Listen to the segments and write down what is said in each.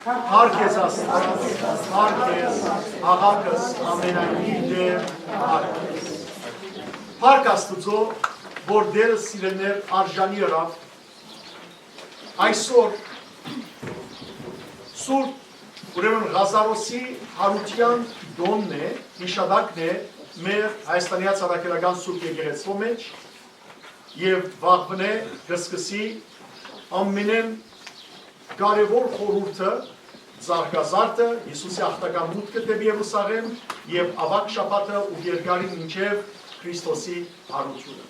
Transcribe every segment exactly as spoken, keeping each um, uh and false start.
Փառք ես Աստուծոյ, փառք ես, աղաքս ամենայնի Տէր, փառք ես։ Փառք Աստուծոյ, որ Տէրը սիրելիներ արժանի ըրաւ այսօր Սուրբ, ուրեմն Ղազարոսի յարութեան տօնն է, յիշատակն է մեր Հայաստանեայ Առաքելական Սուրբ Եկեղեցւոյ մէջ, եւ վաղուընէ կը սկսի ամենէն կարեւոր խորհուրդը, Զարգազարդը, Յիսուսի յաղթական մուտքը դէպի Երուսաղէմ եւ Աւագ Շաբաթը ու երկարին մինչեւ Քրիստոսի յարութիւնը։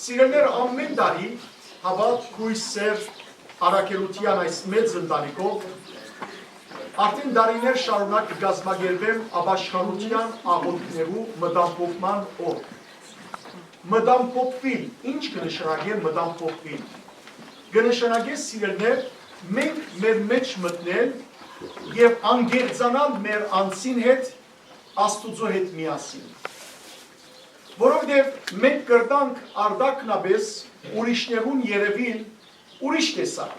Սիրելիներ, ամէն տարի Հաւատ, Կոյս, Սեր առաքելութեան այս մեծ ընտանիքով արդէն տարիներ շարունակ կը կազմակերպեմ ապաշխարութեան աղօթքներու մտամփոփման օր։ Մտամփոփուիլ, ի՞նչ կը նշանակէ մտամփոփուիլ։ Կը նշանակէ, սիրելիներ, մենք մեր մէջ մտնել եւ անկեղծանալ մեր անձին հետ, Աստուծոյ հետ միասին։ Որովհետեւ մենք կրնանք արտակնապէս ուրիշներուն երեւիլ ուրիշ տեսակ,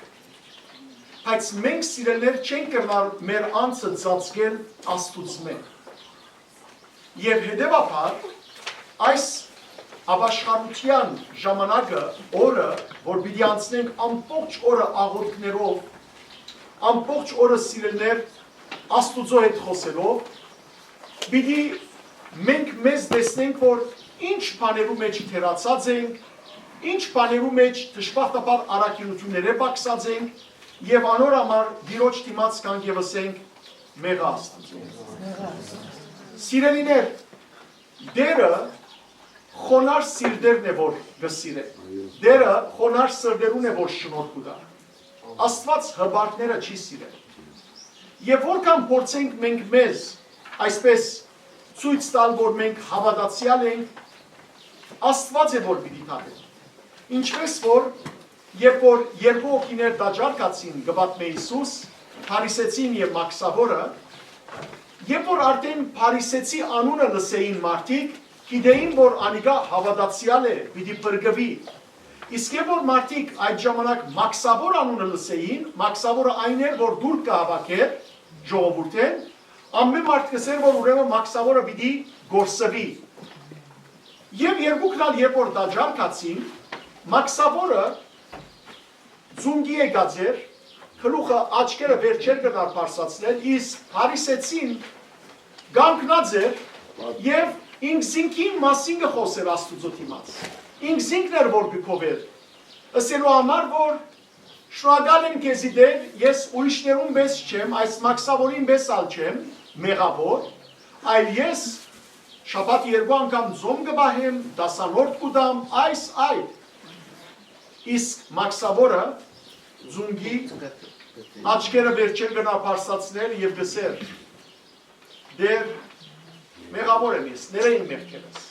բայց մենք, սիրելիներ, չենք կրնար մեր անձը ծածկել Աստուծմէ։ Եւ հետեւաբար այս ապաշխարութեան ժամանակը, օրը, որ պիտի անցնենք ամբողջ օրը աղօթքներով, ամբողջ օրը, սիրելիներ, Աստուծոյ հետ խօսելով, պիտի մենք մեզ տեսնենք, որ ինչ բաներու մէջ թերացած ենք, ինչ բաներու մէջ դժբախտաբար առաքինութիւններէ պակսած ենք, եւ անոր համար Տիրոջ դիմաց գանք եւ ըսենք. «Մեղա Աստուծոյ»։ Սիրելիներ, Տէրը խոնար սիրտերն է, որ կը սիրէ։ Տէրը խոնար սրտերուն է, որ շնորհ կու տայ։ Աստուած հպարտները չի սիրեր։ Եւ որքան փորձենք մենք մեզ այսպես ցոյց տալ, որ մենք հաւատացեալ ենք, Աստուած է, որ պիտի թաղէ։ Ինչպես որ, երբ որ երկու հոգիներ տաճար գացին, կը պատմէ Յիսուս, Փարիսեցին եւ Մաքսաւորը, երբ որ արդէն Փարիսեցի անունը լսեցին մարդիկ, գիտէին, որ անիկա հաւատացեալ է, պիտի փրկուի։ Իսկ երբ որ մարդիկ այդ ժամանակ Մաքսաւոր անունը լսեցին, Մաքսաւորը այն էր, որ դուրդ կը հաւաքէր ժողովուրդէն, ամէն մարդ կ'ըսէր, որ ուրեմն Մաքսաւորը պիտի կորսուի։ Եւ երկուքն ալ երբ որ տաճար գացին, Մաքսաւորը ծունկի եկած էր, գլուխը, աչքերը վերջեր կրնար բարձրացնել, իսկ Փարիսեցին կանգնած էր եւ ինքզինքին մասին կը խօսէր Աստուծոյ դիմաց։ Ինքզինքն էր, որ կը գովէր, ըսելու համար, որ «Շնորհակալ եմ քեզի, Տէր, ես ուրիշներուն պէս չեմ, այս Մաքսաւորին պէս ալ չեմ, մեղաւոր, այլ ես շաբաթ երկու անգամ ծոմ կը պահեմ, դասանորդ կու տամ, այս, այդ»։ Իսկ Մաքսաւորը ծունկի, աչքերը վերջեր կրնար բարձրացնել եւ կ'ըսէր. «Տէր, մեղաւոր եմ ես, ներէ իմ մեղքերս»։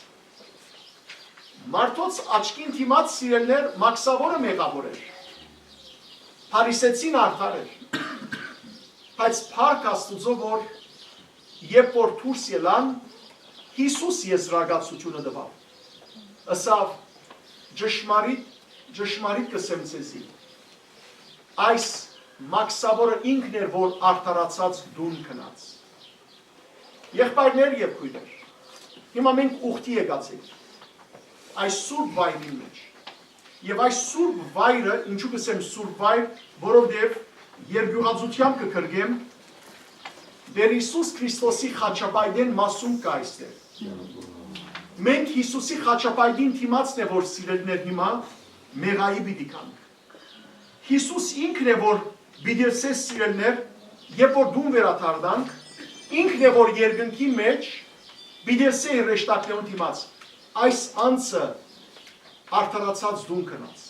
Մարդոց աչքին դիմաց, սիրելիներ, Մաքսաւորը մեղաւոր էր։ Փարիսեցին արդար էր։ Բայց փառք Աստուծոյ, որ երբ որ դուրս ելան, Յիսուս եզրակացութիւնը տուաւ։ Ըսաւ. «Ճշմարիտ, ճշմարիտ կ'ըսեմ ձեզի, այս Մաքսաւորը ինքն էր, որ արդարացած տուն գնաց»։ Եղբայրներ եւ քոյրեր, հիմա մենք ուխտի եկած ենք այս սուրբ վայրին մէջ։ Եւ այս սուրբ վայրը, ինչու կ'ըսեմ սուրբ վայր, որովհետեւ երկիւղածութեամբ կը գրկեմ, Տէր Յիսուս Քրիստոսի խաչապայտէն մասունք կայ այստեղ։ Մենք Յիսուսի խաչապայտին դիմացն է, որ, սիրելիներ, հիմա մեղայի պիտի գանք։ Յիսուս ինքն է, որ պիտի ըսէ, սիրելիներ, երբ որ տուն վերադառնանք, ինքն է, որ երկնքի մէջ պիտի ըսէ հրեշտակներուն դիմաց. «Այս անձը արդարացած տուն գնաց։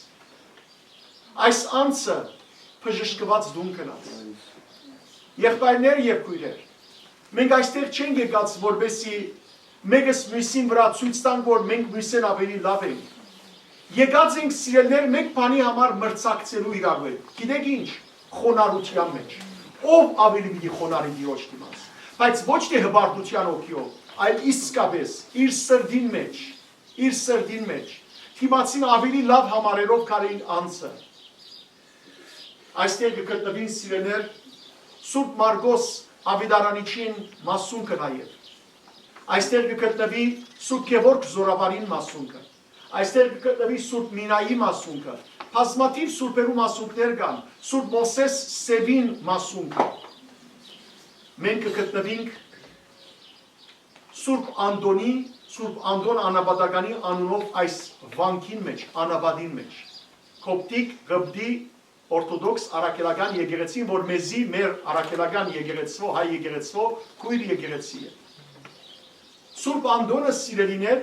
Այս անձը բժշկուած տուն գնաց»։ Եղբայրներ եւ քոյրեր, մենք այստեղ չենք եկած, որպեսզի մէկս միւսին վրայ ցոյց տանք, որ մենք միւսէն աւելի լաւ ենք։ Եկած ենք, սիրելիներ, մէկ բանի համար մրցակցելու իրարու հետ։ Գիտեք ինչ, խոնարհութեան մէջ։ Ո՞վ աւելի պիտի խոնարհի Տիրոջ դիմաց, բայց ոչ թէ հպարտութեան ոգիով, այլ իսկապէս իր սրտին մէջ, իր սրտին մէջ, դիմացին աւելի լաւ համարելով քարին անձը։ Այստեղ կը գտնուին, սիրելիներ, Սուրբ Մարկոս Աւետարանիչին մասունքը նաեւ։ Այստեղ կը գտնուի Սուրբ Գեորգ Զօրավարին մասունքը։ Այստեղ կը գտնուի Սուրբ Մինայի մասունքը։ Բազմաթիւ սուրբերու մասունքներ կան, Սուրբ Մովսէս Սեւին մասունքը։ Մենք կը գտնուինք Սուրբ Անտոնի, Սուրբ Անտոն Անապատականի անունով այս վանքին մէջ, անապատին մէջ, կոպտիկ, ղպտի, օրթոդոքս, առաքելական եկեղեցին, որ մեզի մեր առաքելական եկեղեցւոյ, հայ եկեղեցւոյ քոյր եկեղեցի է։ Սուրբ Անտոնը, սիրելիներ,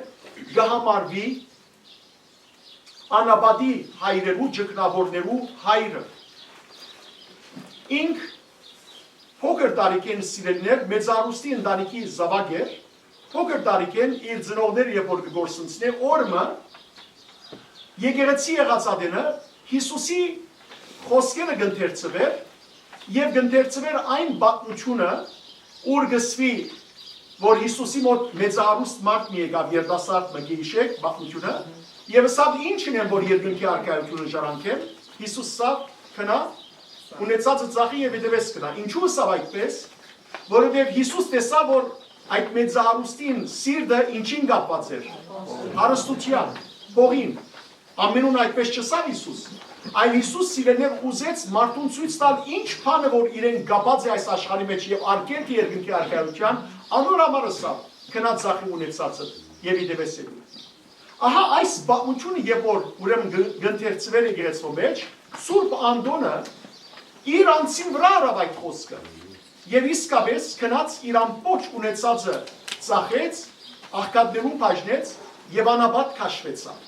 կը համարուի անապատի հայրերու, ճգնաւորներու հայրը։ Ինք փոքր տարիքէն, սիրելիներ, մեծահարուստի ընտանիքի զաւակ էր, փոքր տարիքէն իր ծնողները երբ որ կը կորսնցնէ, օր մը եկեղեցի եղած ատենը Յիսուսի խօսքերը կ'ընթերցուէր եւ կ'ընթերցուէր այն պատմութիւնը, ուր կ'ըսուի, որ Յիսուսի մօտ մեծահարուստ մարդ մը եկաւ, երիտասարդ մը, կը յիշէք պատմութիւնը, եւ ըսաւ. «Ի՞նչն եմ, որ երկնքի արքայութիւնը ժառանգեմ»։ Յիսուս ըսաւ. «Գնա, ունեցածը ծախի եւ հետեւէս գնա»։ Ինչո՞ւ ըսաւ այդպես, որովհետեւ Յիսուս տեսաւ, որ այդ մեծահարուստին սիրտը ինչին կապուած էր։ Հարստութեան, փողին։ Ամենուն այդպես չըսաւ Յիսուս, այլ Յիսուս, սիրելիներ, ուզեց մարդուն ցոյց տալ ինչ բանը որ իրեն կապած է այս աշխարհի մէջ եւ արգել թէ երկնքի արքայութեան, անոր համար ըսաւ. «Գնա, ծախի ունեցածդ եւ ի դեւես եկու»։ Ահա այս պատմութիւնը երբ որ ուրեմն գ- կ'ընթերցուէր եկեղեցւոյ մէջ, Սուրբ Անտոնը իր անձին վրայ առաւ այդ խօսքը եւ իսկապէս գնաց, իր ամբողջ ունեցածը ծախեց, աղքատներուն բաժնեց եւ անապատ քաշուեցաւ։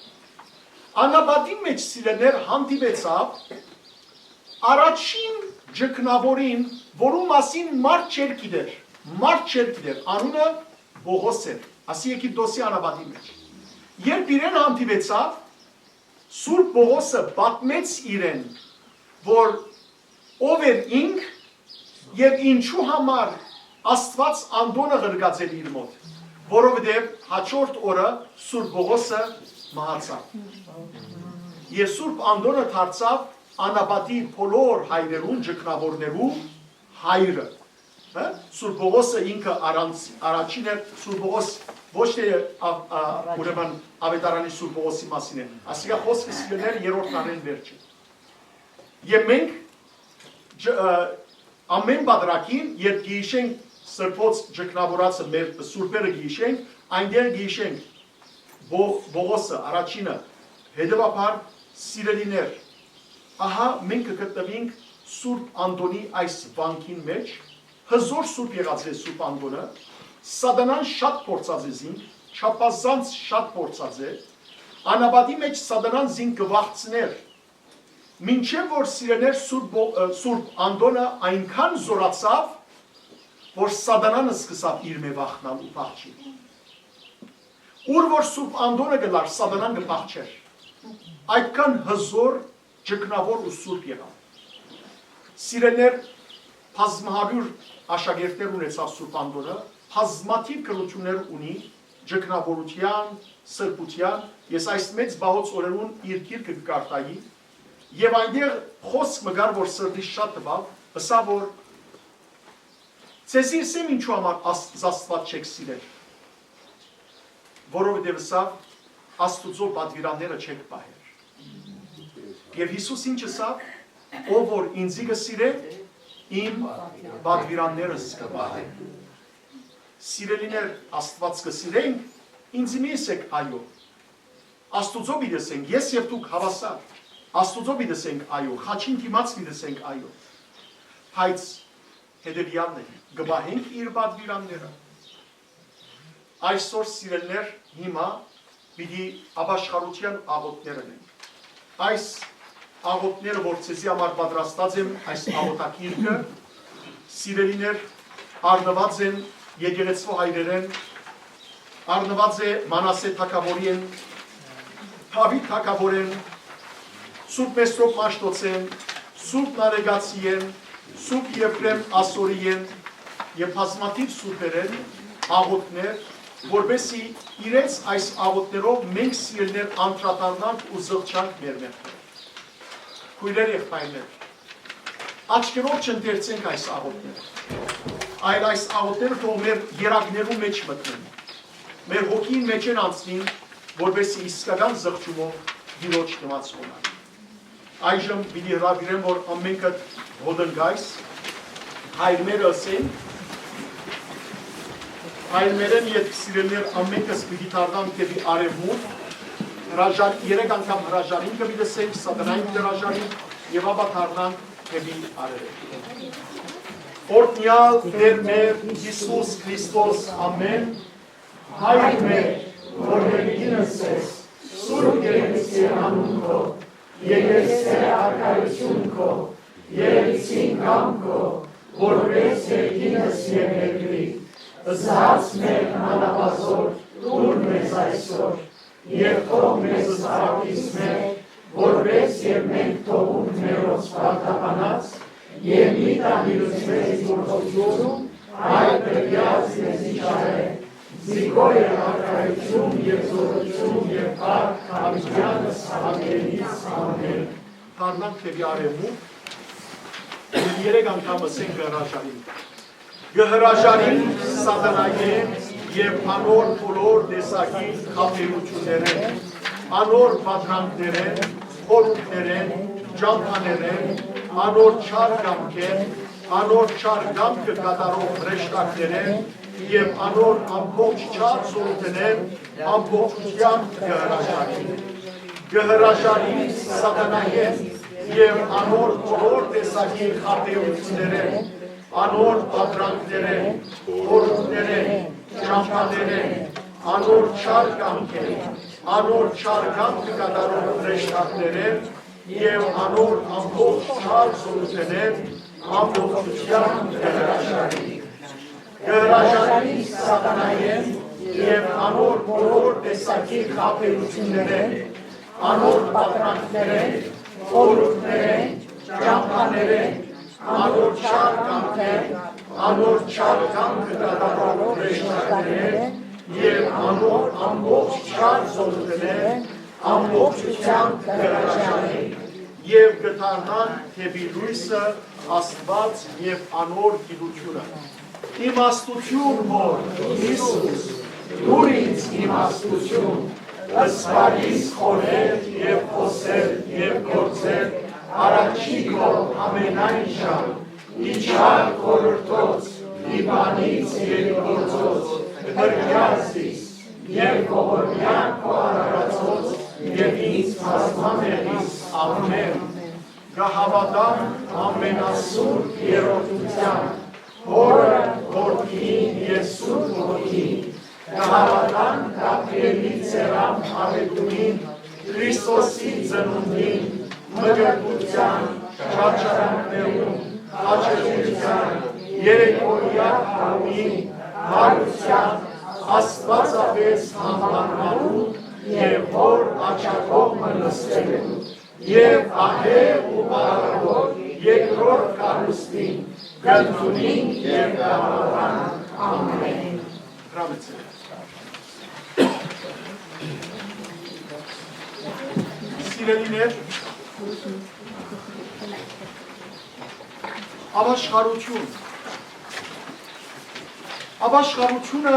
Անապատին մէջ, սիրելիներ, հանդիպեցաւ առաջին ճգնաւորին, որու մասին մարդ չէր գիտեր, մարդ չէր գիտեր, անունը Պողոս էր, ասի Եգիպտոսի անապատի մէջ։ Երբ իրեն հանդիպեցաւ, Սուրբ Պողոսը պատմեց իրեն, որ ով էր ինք եւ ինչու համար Աստուած Անտոնը ղրկած էր իր մօտ, որովհետեւ հաջորդ օրը Սուրբ Պողոսը մահացաւ։ Եւ Սուրբ Անտոնը դարձաւ անապատի բոլոր հայրերուն, ճգնաւորներու հայրը։ Հա՞, Սուրբ Պողոսը ինքը առանց, առաջին էր, Սուրբ Պողոս ոչ թէ ա- ա- ուրեմն Աւետարանի Սուրբ Պողոսի մասին է, ասիկա խօսքը, սիրելիներ, երրորդ դարէն վերջը։ Եւ մենք ջ- ը- ամէն պատրակին, երբ գիշենք Սրբոց ճգնաւորածը, մեր սուրբերը գիշենք, այնտեղ գիշենք Պո- Պողոսը առաջինը, հետեւաբար, սիրելիներ, ահա մենք կը գտնուինք Սուրբ Անտոնի այս վանքին մէջ, հզոր սուրբ եղած է Սուրբ Անտոնը, սատանան շատ փորձած է զինք, չափազանց շատ փորձած է, անապատի մէջ սատանան զինք կը վախցներ, մինչեւ որ, սիրելիներ, Սուրբ Պո- ը- Սուրբ Անտոնը այնքան զօրացաւ, որ սատանան սկսաւ իրմէ վախնալ ու փախչիլ։ Ուր որ Սուրբ Անտոնը գնար, սատանան կը փախչէր։ Այդքան հզոր, ճգնաւոր ու սուրբ եղաւ։ Սիրելիներ, բազմահարիւր աշակերտներ ունեցաւ Սուրբ Անտոնը, բազմաթիւ գրութիւններ ունի ճգնաւորութեան, սրբութեան։ Ես այս մեծ պահոց օրերուն իր գիրքը կը կարդայի, եւ այնտեղ խօսք մը կար, որ սրտիս շատ տուաւ, ըսաւ որ. «Ձեզի ըսեմ ինչու համար Աս- Աստուած չէք սիրեր, որովհետեւ ըսաւ. Աստուծոյ պատուիրանները չէք պահեր»։ Եւ Յիսուս ինչ ըսաւ. «Ով որ ինծի կը սիրէ, իմ պատուիրաններս կը պահէ»։ Սիրելիներ, Աստուած կը սիրենք, ինձ մի ըսեք այո։ Աստուծոյ պիտի ըսենք, ես եւ դուք հաւասար։ Աստուծոյ պիտի ըսենք այո, խաչին դիմաց պիտի ըսենք այո։ Բայց հետեւեալն է, կը պահենք իր պատուիրանները։ Այսօր, սիրելիներ, հիմա պիտի ապաշխարութեան աղօթքներ ընենք։ Այս աղօթքները, որ ձեզի համար պատրաստած եմ, այս աղօթագիրքը, սիրելիներ, առնուած են եկեղեցւոյ հայրերէն, առնուած է Մանասէ թագաւորին, Դաւիթ թագաւորին, Սուրբ Մեսրոպ Մաշտոցին, Սուրբ Նարեկացին, Սուրբ Եփրեմ Ասորին եւ բազմաթիւ սուրբերէն աղօթքներ, որպեսզի իրենց այս աղօթքներով մենք, սիրելիներ, անդրադառնանք ու զղջանք մեր մեղքերը։ Քոյրեր, եղբայրներ, Աչքերով չընթերցենք այս աղօթքները, այլ այս աղօթքները թող մեր երակներու մէջ մտնեն, մեր հոգին մէջէն անցնին, որպեսզի իսկական զղջումով Տիրոջ դիմաց խոնանք։ Այժմ պիտի հրաւիրեմ, որ ամէնքդ յոտնկայս, հայրմերը ըսեն, հայրմերէն ետք, սիրելիներ, ամէնքս պիտի դառնանք դէպի արեւմուտք, հրաժար-, երեք անգամ հրաժարինքը պիտի ըսենք, սատանային պիտի հրաժարինք եւ ապա դառնանք դէպի արեւելք։ Օրհնեալ Տէր մեր Յիսուս Քրիստոս, ամէն, Հայր մեր, որ երկինս ես, սուրբ կեցցի անուն քո, եկեցցէ արքայութիւն քո, եկեցին կամ քո, որպես երկինս եւ երկրի, զգաց մեր անապազոր, տուր մեզ այսօր, եւ թող մեզ զբաղիս մեր, որպես եւ մենք թողունք մերոց պարտականած, եւ մի տանիր մեզ գործողություն, այլ կրկնած մեզի չարէ, զիգոր է արքայութիւն եւ զորութիւն եւ փառք Դաւիթեանս Սաղակելից, ամէն։ Դառնանք դէպի արեւմուտք, եւ երեք անգամ ըսենք հրաժարին։ Կը հրաժարին սատանայէն եւ անոր բոլոր տեսակի խաբերութիւններէն, անոր պատրանքներէն, խորհուրդներէն, ճամբաներէն, անոր չար կամքէն, անոր չար կամքը կատարող հրեշտակներէն եւ անոր ամբողջ չար զորութենէն ամբողջութեամբ կը հրաժարին։ Կը հրաժարին սատանայէն եւ անոր բոլոր տեսակի խաբերութիւններէն, անոր պատրանքներէն, խորհուրդներէն, ճամբաներէն, անոր չար կամքէն, անոր չար կամքը կատարող հրեշտակներէն եւ անոր ամբողջ չար զորութենէն ամբողջութեամբ կը հրաժարի։ Կը հրաժարի սատանայէն եւ անոր բոլոր տեսակի խաբերութիւններէն, անոր պատրանքներէն, խորհուրդներէն, ճամբաներէն, անոր չար կամքէն, անոր չար կամքը կատարող հրեշտակներէն եւ անոր ամբողջ չար զորութենէն ամբողջութեամբ կը հրաժարի եւ կը դառնան դէպի լոյսը, Աստուած եւ անոր գիտութիւնը։ Իմաստութիւն, Հօր, Յիսուս, տուր ինձ իմաստութիւն, սպառիս խորհել եւ խօսել եւ գործել առաջի քո ամենայն ժամ, ի չար խորհրդոց, ի բանից եւ ի գործոց, փրկեալ զիս, եւ ողորմեան քո արարածոց, եւ ինձ բազմամեղիս, ամէն։ Կը հաւատամ ամենասուրբ երրորդութեան, Հօրը, Որդին եւ Սուրբ Ոգին, կը հաւատան Գաբրիէլի ծերամ աւետունին, Քրիստոսի ծնունդին, մկրտութեան, չարչարանքներուն, խաչեզրութեան, երեկոյեան հարուին, հարութեան, Աստուածապէս համբարուին եւ Հօր աջակողմը նստուին, եւ ահեղ ու փառաւոր երկրորդ կառուստին կ'ընդունինք եւ կ'ապահովանք։ Ամէն։ Հրամեցեք։ Սիրելիներ, ապաշխարութիւն։ Ապաշխարութիւնը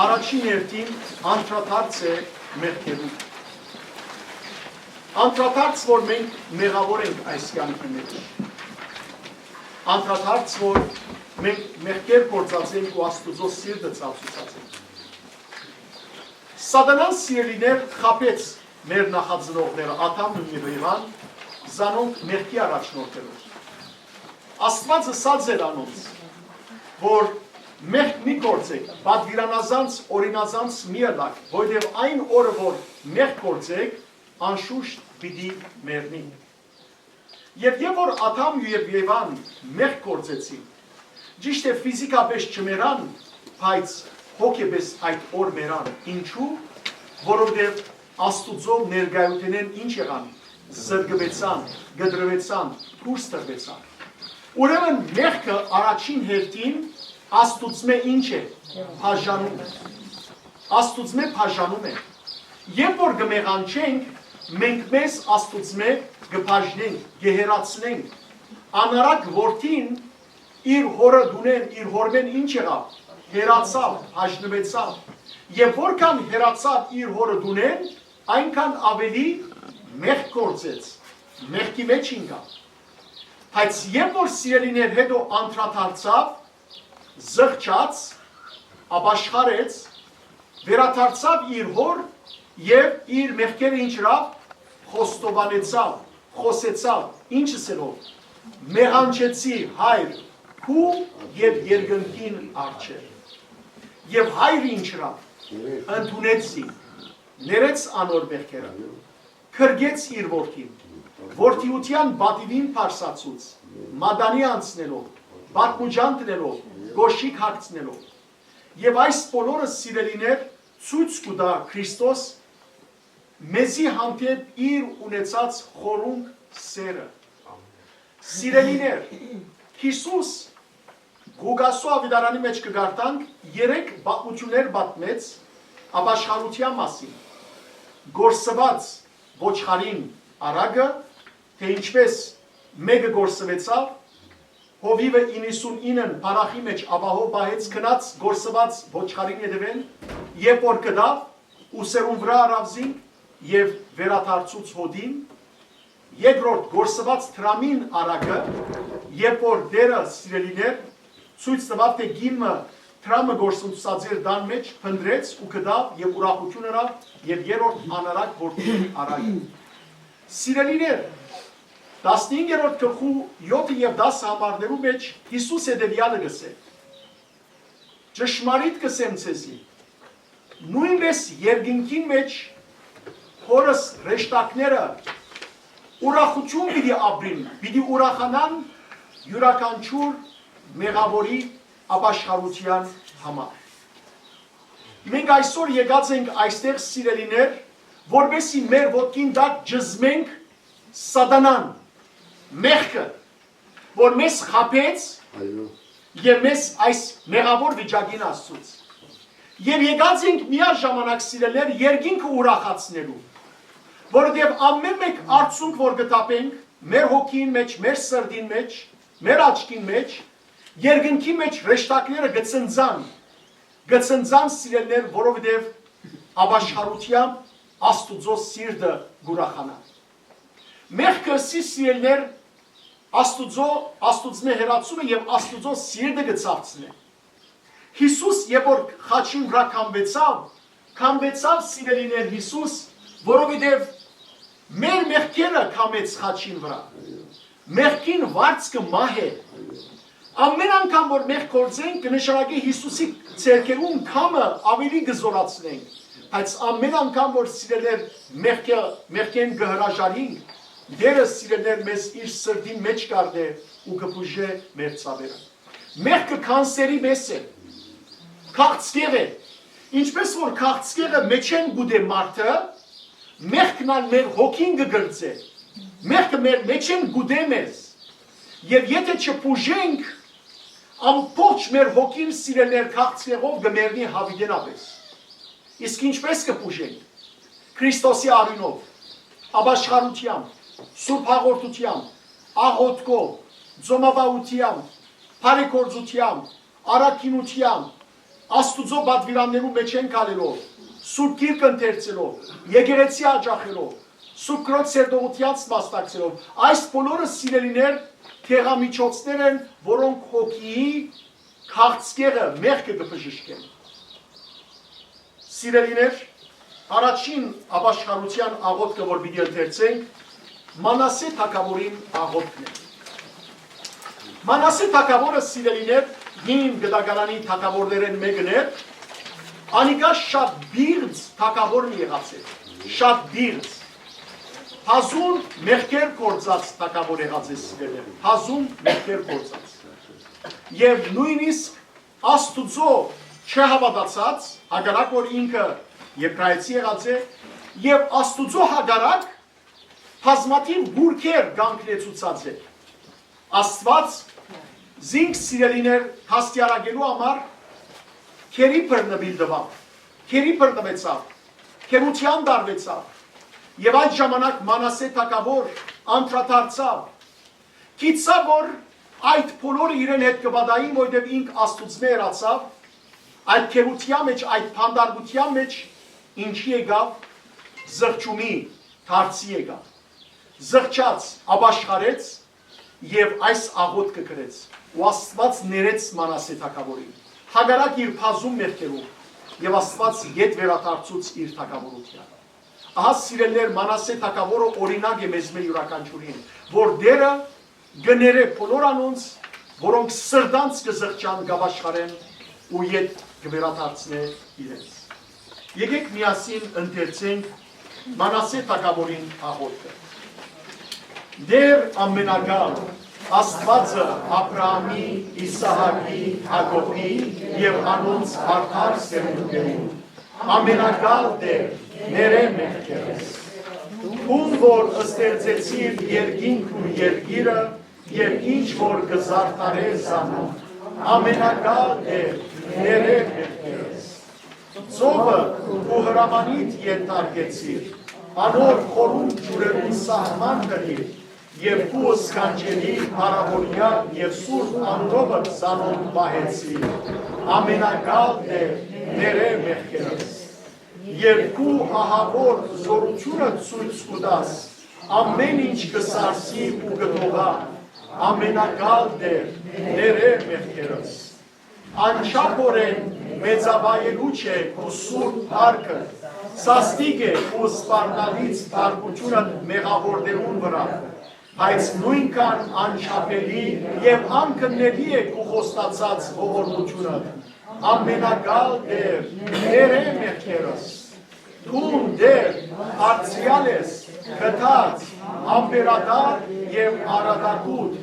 առաջին հերթին անդրադարձ է մեղքերուն։ Անդրադարձ, որ մենք մեղաւոր ենք այս կյանքի մեջ։ Անդրադարձ, որ մենք մեղքեր գործած ենք ու Աստուծոյ սիրտը ցավցուցած ենք։ Սատանան, սիրելիներ, խաբեց մեր նախածնողները Ադամն ու Եվան, զանոնք մեղքի առաջնորդելով։ Աստուած ըսած էր անոնց, որ մեղք մի գործեք, պատուիրանազանց, օրինազանց մի ըլլաք, որովհետեւ այն օրը, որ մեղք գործեք, անշուշտ պիտի մեռնին։ Եւ երբ որ Ադամ եւ Եվան մեղք գործեցին, ճիշդ է, ֆիզիկապէս չմեռան, բայց հոգեպէս այդ օր մեռան։ Ինչու՞։ Որովհետեւ Աստուծոյ ներկայութենէն ինչ եղան, զրկուեցան, կտրուեցան, դուրս տրուեցան։ Ուրեմն մեղքը առաջին հերթին Աստուծմէ ինչ է, բաժանում է։ Աստուծմէ բաժանում է։ Երբ որ կը մեղանչենք, Մենք մեզ Աստուծմէ կը բաժնենք, կը հեռացնենք։ Անարակ որդին իր հօրը տունէն, իր հօրմէն ինչ եղաւ, հեռացաւ, հաշնուեցաւ։ Եւ որքան հեռացաւ իր հօրը տունէն, այնքան աւելի մեղք գործեց, մեղքի մէջ ինկաւ։ Բայց երբ որ, սիրելիներ, հետո անդրադարձաւ, զղջաց, ապաշխարեց, վերադարձաւ իր հօր եւ իր մեղքերը ինչ ըրաւ, խոստովանեցաւ, խօսեցաւ, ինչ ըսելով. «Մեղանչեցի, Հայր, քու եւ երկնքին առջեւ»։ Եւ Հայրը ինչ ըրաւ, ընդունեց զի, ներեց անոր մեղքերը, գրկեց իր որդին, որդիության պատիւին բարձրացուց, մատանի անցնելով, պատմուջան դնելով, կոշիկ հագցնելով։ Եւ այս բոլորը, սիրելիներ, ցոյց կու տայ Քրիստոս մեզի հանդէպ իր ունեցած խորունկ սէրը։ Սիրելիներ, Յիսուս Ղուկասու աւետարանի մէջ կը կարդանք երեք պատմութիւններ պատմեց ապաշխարութեան մասին, կորսուած ոչխարին արագը, թէ ինչպէս մէկը կորսուեցաւ, հովիւը իննսունինը բառախի մէջ ապահով պահեց, գնաց կորսուած ոչխարին ետեւէն, երբ որ գտաւ, ուսերուն վրայ առաւ զինք եւ վերադարձուց հօդին, երկրորդ կորսուած դրամին արագը, երբ որ Տէրը, սիրելիներ, ցոյց տուաւ, թէ կին մը դրամը կորսնցուցած էր տան մէջ, փնտռեց ու գտաւ եւ ուրախութիւն ըրաւ, եւ երրորդ անարակ որդին արագը։ Սիրելիներ, տասնհինգերորդ գլխու եօթը եւ դասը համարներու մէջ Յիսուս հետեւեալը կ'ըսէ. «Ճշմարիտ կ'ըսեմ ձեզի, նոյնպէս երկնքին մէջ հօրս հրեշտակները ուրախութիւն պիտի ապրին, պիտի ուրախանան իւրաքանչիւր մեղաւորի ապաշխարութեան համար»։ Մենք այսօր եկած ենք այստեղ, սիրելիներ, որպեսզի մեր ոտքին տակ ճզմենք սատանան, մեղքը, որ մեզ խաբեց Այո։ եւ մեզ այս մեղաւոր վիճակին հասցուց։ Եւ եկած ենք միաժամանակ, սիրելիներ, երկինքը ուրախացնելու, որովհետեւ ամէն մէկ արցունք որ կը թափենք մեր հոգին մէջ, մեր սրտին մէջ, մեր աչքին մէջ, երկնքի մէջ հրեշտակները կը ցնցան, կը ցնցան, սիրելիներ, որովհետեւ ապաշխարութեամբ Աստուծոյ սիրտը կ'ուրախանայ։ Մեղքը, սիրելիներ, Աստուծոյ, Աստուծմէ հեռացումը եւ Աստուծոյ սիրտը կը ցաւցնէ։ Յիսուս երբ որ խաչին վրայ քամուեցաւ, քամուեցաւ, սիրելիներ, Յիսուս, որովհետեւ մեր մեղքերը քամեց խաչին վրայ։ Մեղքին վարձքը մահ է։ Ամէն անգամ որ մեղք գործենք, կը նշանակի Յիսուսի ձեռքերուն քամը աւելի կը զօրացնենք, բայց ամէն անգամ որ, սիրելիներ, մեղքը, մեղքէն կը հրաժարինք, Տէրը, սիրելիներ, մեզ իր սրտին մէջ կ'առնէ ու կը բուժէ մեր ցաւերը։ Մեղքը քանսերի մէս է, քաղցկեղ է։ Ինչպէս որ քաղցկեղը մէջէն կ'ուտէ մարդը, մեղքն ալ մեր հոգին կը կրծէ։ Մեղքը մեր մէջէն կ'ուտէ մեզ։ Եւ եթէ չբուժենք, ամբողջ մեր հոգին, սիրելիներ, քաղցկեղով կը մեռնի յաւիտենապէս։ Իսկ ինչպէս կը բուժենք։ Քրիստոսի արիւնով, ապաշխարութեամբ, սուրբ հաղորդութեամբ, աղօթքով, ծոմապահութեամբ, բարեգործութեամբ, առաքինութեամբ, Աստուծոյ պատուիրաններու մէջէն քալելով, Սուրբ Գիրք ընթերցելով, եկեղեցի յաճախելով, Սուրբ Քրոջ սերտողութեանց մասնակցելով, այս բոլորը, սիրելիներ, դեղամիջոցներ են, որոնք հոգիի քաղցկեղը, մեղքը կը բժշկեն։ Սիրելիներ, առաջին ապաշխարութեան աղօթքը, որ պիտի ընթերցենք, Մանասէ թագաւորին աղօթքն է։ Մանասէ թագաւորը, սիրելիներ, հին գտակարանի թագաւորներէն մէկն էր, անիկա շատ դիղձ թագաւոր մը եղած էր, շատ դիղձ։ Բազում մեղքեր գործած թագաւոր եղած է, սիրելիներ, բազում մեղքեր գործած։ Եւ նոյնիսկ Աստուծոյ չհաւատացած, հակառակ որ ինքը եբրայեցի եղած է, եւ Աստուծոյ հակառակ բազմաթիւ գուրքեր կանգնեցուցած է։ Աստուած զինք, սիրելիներ, դաստիարակելու համար գերի բռնուիլ տուաւ, գերի բռնուեցաւ, գերութեան տարուեցաւ։ Եւ այդ ժամանակ Մանասէ թագաւոր անդրադարձաւ, գիտցաւ, որ այդ բոլորը իրեն հետ կը պատային, որովհետեւ ինք Աստուծմէ ըրացաւ, այդ գերութեան մէջ, այդ բանտարկութեան մէջ ինչի եկաւ, զղջումի, դարձի եկաւ, զղջաց, ապաշխարեց եւ այս աղօթքը կրեց, ու Աստուած ներեց Մանասէ թագաւորին, հակառակ իր բազում մեղքերուն, եւ Աստուած ետ վերադարձուց իր թագաւորութեան։ Ահա, սիրելիներ, Մանասէ թագաւորը օրինակ է մեզմէ յուրաքանչիւրին, որ Տէրը կը ներէ բոլոր անոնց, որոնք սրտանց կը զղջան, կ'ապաշխարեն ու ետ կը վերադարձնէ իրենց։ Եկէք միասին ընթերցենք Մանասէ թագաւորին աղօթքը։ Տէր ամենակալ, Աստուածը Աբրահամի, Իսահակի, Յակոբի եւ անոնց արդար սերունդներուն, ամենակալ Տէր, ներէ մեղքերս։ Դուն որ ստեղծեցիր երկինքն ու երկիրը, եւ ինչ որ կը զարդարէ զանոնք, ամենակալ Տէր, ներէ մեղքերս։ Ծովը քու հրամանիդ ենթարկեցիր, անոր խորունկ ջուրերուն սահման դրիր, եւ քու սքանչելի փառաւորեալ եւ սուրբ անունովդ զանոնք պահեցիր, ամենակալ Տէր, ներէ մեղքերս։ Եւ քու ահաւոր զօրութիւնը ցոյց կու տաս, ամէն ինչ կը սարսի ու կը դողայ, ամենակալ Տէր, ներէ մեղքերս։ Անչափօրէն մեծավայելուչ է քու սուրբ փառքը, սաստիկ է քու սպառնալից փառքութիւնդ մեղաւորներուն վրայ, բայց նոյնքան անչափելի եւ անքննելի է քու խոստացած ողորմութիւնդ, ամենակալ Տէր, ներէ մեղքերս։ Դուն, Տէր, դարձեալ ես, գթած, համբերատար եւ արատագութ,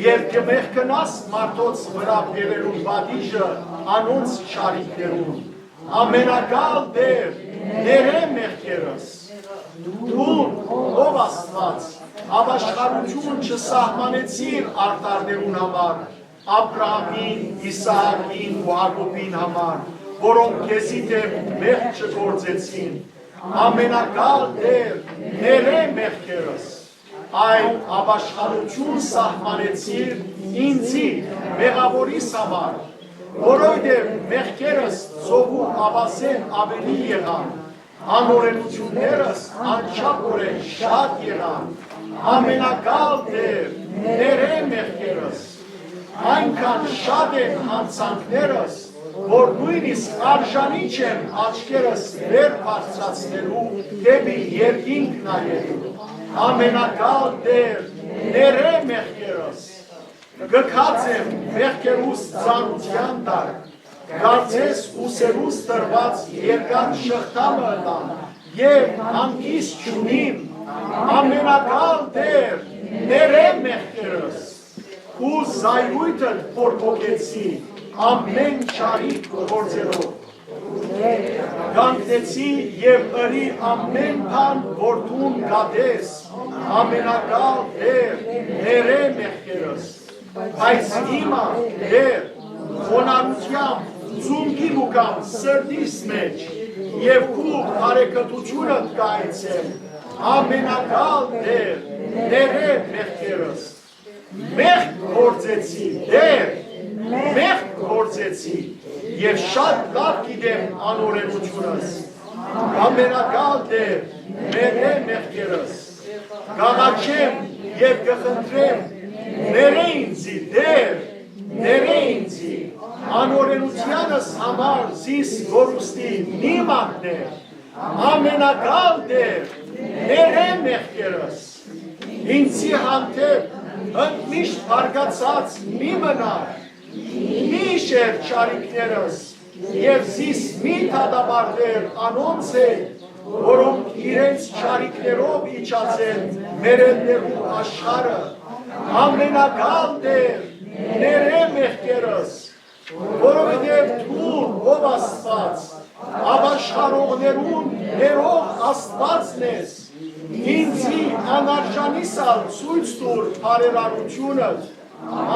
եւ կը մեղքնաս մարդոց վրայ բերելու պատիժը անոնց չարիքներուն։ Ամենակալ Տէր, ներէ մեղքերս։ Դուն, ով Աստուած, ապաշխարութիւն չսահմանեցիր արդարներուն համար, Աբրահամին, Իսահակին ու Յակոբին համար, որոնք քեզի դէմ մեղք չգործեցին։ Ամենակալ Տէր, ներէ մեղքերս, այլ ապաշխարութիւն սահմանեցիր ինծի, մեղաւորիս համար, որովհետեւ մեղքերս ծովու աւազէն աւելի եղան, անօրէնութիւններս անչափօրէն շատ եղան։ Ամենակալ Տէր, ներէ մեղքերս, այնքան շատ են յանցանքներս, որ նոյնիսկ արժանի չեմ աչքերս վեր բարձրացնելու դէպի երկինք նայելու։ Ամենակալ Տէր, ներէ մեղքերս։ Կքած եմ մեղքերուս ծանրութեան տակ, կարծես ուսերուս տրուած երկաթ շղթայ մը ըլլամ եւ հանգիստ չունիմ։ Ամենակալ Տէր, ներէ մեղքերս։ Քու զայրույթդ բորբոքեցի ամէն չարիք գործելով։ Կանգնեցի եւ ըրի ամէն բան, որ դուն կ'ատես, ամենակալ Տէր, ներէ մեղքերս։ Բայց հիմա, Տէր, խոնարհութեամբ ծունկի մը կամ սրտիս մէջ եւ քու բարեկտութիւնդ կայցեմ, ամենակալ Տէր, ներէ մեղքերս։ Մեղք գործեցի, Տէր, մեղք գործեցի, եւ շատ լաւ գիտեմ անօրէնութիւնս։ Ամենակալ Տէր, ներէ մեղքերս։ Կ'աղաչեմ եւ կը խնդրեմ, ներէ ինծի, Տէր, ներէ ինծի, անօրէնութեանս համար զիս կորուստի մի մատնէ։ Ամենակալ Տէր, ներէ մեղքերս։ Ինձի հանդէպ ընդմիշտ բարկացած մի մնար, մի իշեր չարիքներս եւ զիս մի դատապարտեր անոնց հետ, որոնք իրենց չարիքներով իջած են մեռելներու աշխարհը։ Ամենակալ Տէր, ներէ մեղքերս, որովհետեւ դուն, ով Աստուած, ապաշխարողներուն ներող Աստուածն ես, ինձի անարժանիս ալ ցոյց տուր բարերարութիւնդ,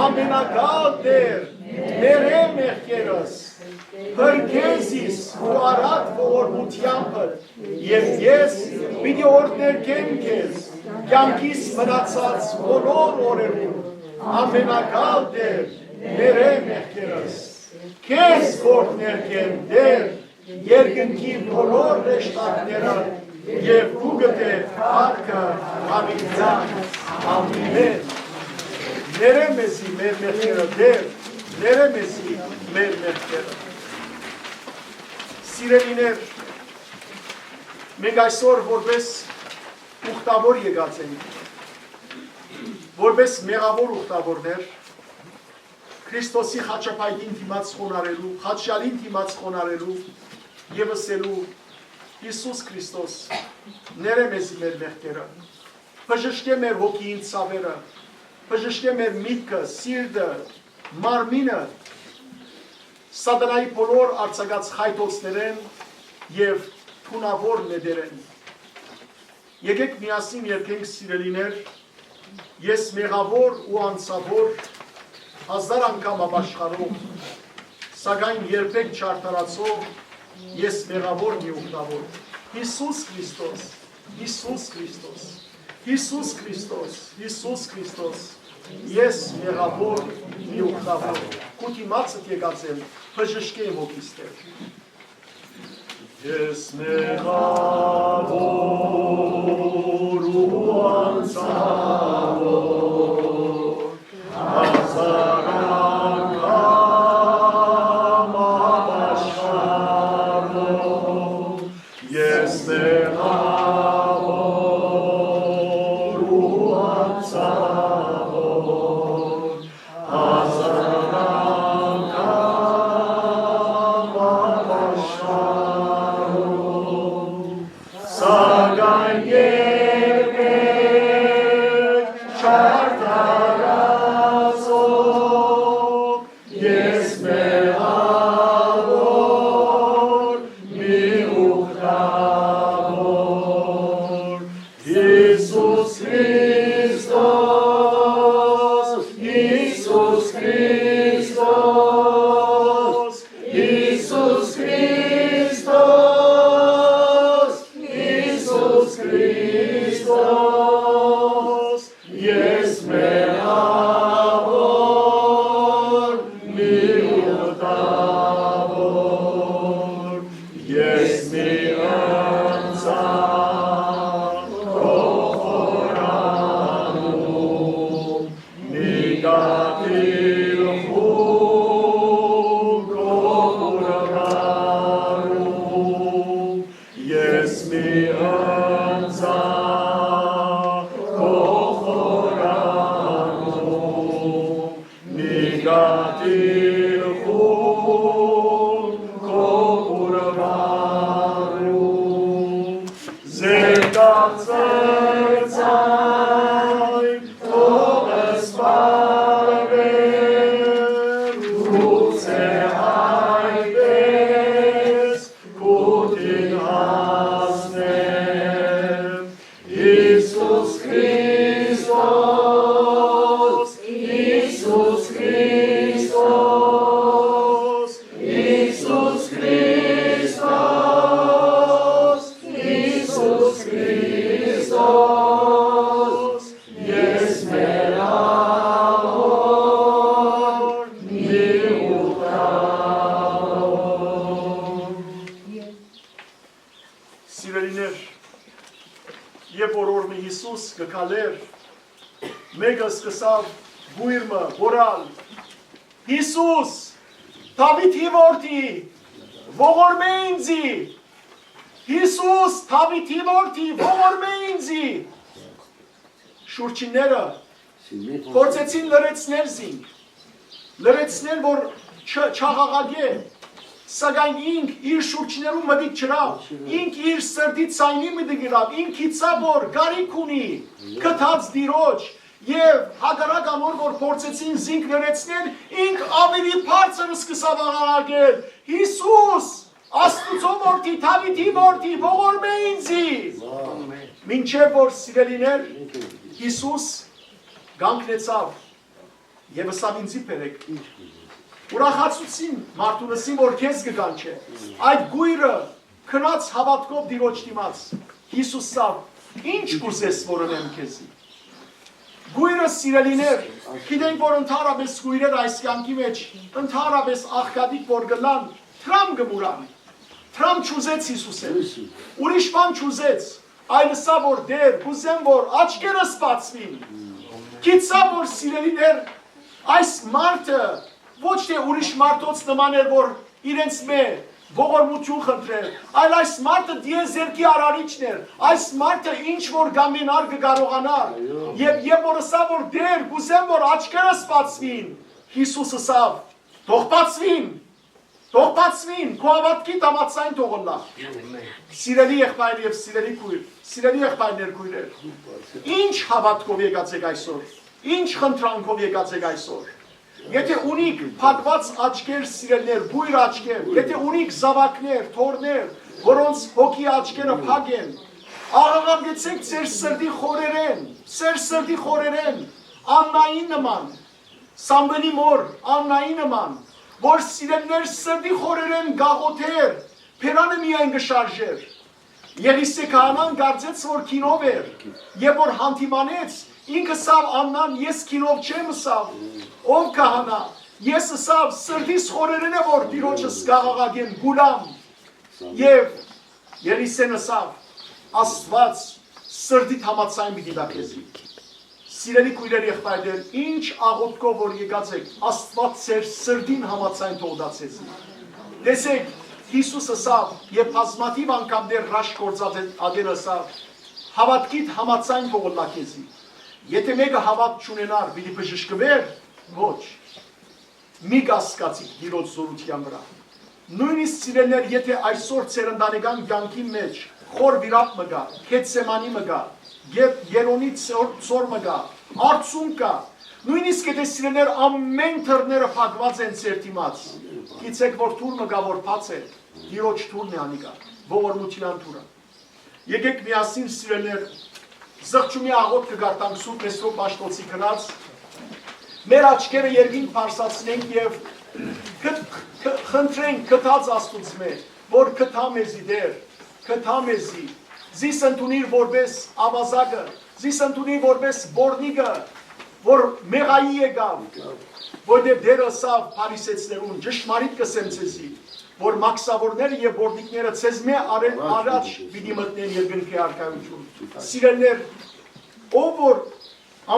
ամենակալ Տէր, ներէ մեղքերս։ Փրկէ զիս քու առատ ողորմութեամբդ, եւ ես պիտի օրհներկեմ քեզ կեանքիս մնացած բոլոր օրերուն։ Ամենակալ Տէր, ներէ մեղքերս։ Քեզ կ'օրհներկեմ, Տէր, երկնքի բոլոր հրեշտակները եւ քու կտե փառքը։ Ամինեան։ Ամինեն։ Ներէ մեզի մեր մեղքերը, Տէր, ներէ մեզի մեր մեղքերը։ Սիրելիներ, մենք այսօր որպես ուխտավոր եկած ենք, որպես մեղավոր ուխտավորներ, Քրիստոսի խաչապայտին դիմաց խոնարհելու, խաչեալին դիմաց խոնարհելու եւ ըսելու. «Յիսուս Քրիստոս, ներէ մեզի մեր մեղքերը, բժշկէ մեր հոգիին ցաւերը, բժշկէ մեր միտքը, սիրտը, մարմինը սատանայի բոլոր արձակած խայթոցներէն եւ թունաւոր նետերէն»։ Եկէք միասին երգենք, սիրելիներ. «Ես մեղաւոր ու անցաւոր, հազար անգամ ապաշխարող, սակայն երբեք չարդարացող, ես մեղաւոր մի ուխտաւոր։ Յիսուս Քրիստոս, Յիսուս Քրիստոս, Յիսուս Քրիստոս, Յիսուս Քրիստոս, ես մեղաւոր մի ուխտաւոր։ Քու դիմացդ եկած եմ, բժշկէ իմ հոգիս, Տէր»։ Ես մեղաւոր ու անցաւոր, հազար անգամ ապաշխարող, ես մեղաւոր ու անցաւոր, հազար անգամ ապաշխարող, սակայն երբեք չարդարացող, ես մեղաւոր մի ուխտաւոր, Յիսուս Քրիստոս, Յիսուս Քրիստոս, Յիսուս Քրիստոս, Յիսուս Քրիստոս, ես մեղաւոր, մի ուխտաւոր, ես մի անցաւոր, մի կաթիլ խուլ քո խորհարդում, ես մի անցաւոր, քո խորհարդում, մի կաթիլ խուլ քո խորհարդում, զերկած ձեր ձայն թող սպառէ, գուցէ այդպէս քու դին հասնեմ։ Յիսուս Քրիստոս, Յիսուս Քրիստոս, Յիսուս Քրիստոս, Յիսուս Քրիստոս, ես մեղաւոր, մի ուխտաւոր։ Սիրելիներ, երբ որ օրհնի Յիսուս կը քալէր, մէկը սկսաւ բոյր մը գոռալ. «Յիսուս, Դաւիթի որդի, ողորմէ ինծի։ Յիսուս, Դաւիթի որդի, ողորմէ ինծի»։ Շուրջինները փորձեցին լրացնել զինք, լրացնել, որ չ-, չաղաղակէ, սակայն ինք իր շուրջիներուն մտիկ չըրաւ, ինք իր սրտի ձայնին մտիկ ըրաւ, ինք գիտցաւ, որ կարիք ունի գթած Տիրոջ, եւ հակառակ անոր, որ փորձեցին զինք լրացնել, ինք աւելի բարձր սկսաւ աղաղակել. «Յիսուս, Աստուծոյ որդի, Դաւիթի որդի, ողորմէ ինծի»։ Մինչեւ որ, սիրելիներ, Յիսուս կանգնեցաւ եւ ըսաւ. «Ինծի բերէք, Ուրախացուցին մարդուն, ըսին որ քեզ կը կանչէ։ Այդ կոյրը գնաց հաւատքով Տիրոջ դիմաց։ Յիսուս ըսաւ. «Ի՞նչ կ'ուզես որ ընեմ քեզի»։ Կոյրը, սիրելիներ, գիտենք որ ընդհանրապես կոյրեր այս կեանքի մէջ ընդհանրապես աղքատիկ որ կ'ըլլան, դրան կը մուրան։ Դրան չուզեց Յիսուսը։ Ուրիշ բան չուզեց, այլ ըսաւ որ Տէր, կ'ուզեմ որ աչքերս բացուին։ Գիտցաւ որ, սիրելիներ, այս մարդը ոչ թէ ուրիշ մարդոց նման էր որ իրենց մէ ողորմութիւն խնդրեր, այլ այս մարդը դիեզերքի արարիչն էր, այս մարդը ինչ որ կամենար կը կարողանար։ Եւ, եւ որ ըսաւ որ Տէր, կ'ուզեմ որ աչքերս բացուին, Յիսուս ըսաւ. «Թող բացուին, թող բացուին, քու հաւատքիդ համաձայն թող ըլլայ»։ Սիրելի եղբայր եւ սիրելի քոյր, սիրելի եղբայրներ, քոյրեր, ի՞նչ հաւատքով եկած էք այսօր, ի՞նչ խնդրանքով եկած էք այսօր։ Եթէ ունիք փակուած աչքեր, սիրելիներ, կոյր աչքեր, եթէ ունիք զաւակներ, թոռներ, որոնց հոգի աչքերը փակ են, աղաղակեցէք ձեր սրտի խորերէն, ձեր սրտի խորերէն, Աննային նման, Սամուէլի մօր Աննայի նման, որ, սիրելիներ, սրտի խորերէն կ'աղօթէր, բերանը միայն կը շարժէր։ Եղիսէ քահանան կարծեց որ գինով էր, եւ որ յանդիմանեց, ինք ըսաւ. «Աննան, ես գինով չեմ», ըսաւ։ «Ով քահանա, ես», ըսաւ, «սրտիս խորերէն է որ Տիրոջս կ'աղաղակեմ, կ'ուլամ»։ Եւ Եղիսէն ըսաւ. «Աստուած սրտիդ համաձայն պիտի տայ քեզի»։ Սիրելի քոյրեր, եղբայրներ, ինչ աղօթքով որ եկած էք, Աստուած ձեր սրտին համաձայն թող տայ ձեզի։ Տեսեք, Յիսուս ըսաւ եւ բազմաթիւ անգամներ հրաշք գործած է ատեն ըսաւ. «Հաւատքիդ համաձայն թող ըլլայ քեզի»։ Եթէ մէկը հաւատք չունենար, պիտի բժշկուէր։ Ոչ։ Մի կասկածիք Տիրոջ զօրութեան վրայ։ Նոյնիսկ, սիրելիներ, եթէ այսօր ձեր ընտանեկան կեանքին մէջ խոր վիրապ մը կայ, Գեթսեմանի մը կայ, Եր-, Երոնի ծոր, ծոր մը կայ, արցունք կայ, նոյնիսկ եթէ, սիրելիներ, ամէն դռները փակուած են ձեր դիմաց, գիտցէք որ դուռ մը կայ որ բաց է, Տիրոջ դուռն է անիկա, ողորմութեան դուռը։ Եկէք միասին, սիրելիներ, զղջումի աղօթքը կարդանք Սուրբ Մեսրոպ Մաշտոցի գրած։ Մեր աչքերը երկինք բարձրացնենք եւ գթ-, գ-, խնդրենք գթած Աստուծմէ, որ գթայ մեզի, Տէր, գթայ մեզի, զիս ընդունիր որպէս աւազակը, զիս ընդունիր որպէս պոռնիկը, որ մեղայի եկաւ, որտեղ Տէրը ըսաւ Փարիսեցիներուն. «Ճշմարիտ կ'ըսեմ ձեզի, որ մաքսաւորները եւ պոռնիկները ձեզմէ արեն առաջ պիտի մտնեն երկնքի արքայութիւն»։ Սիրելիներ, ով որ,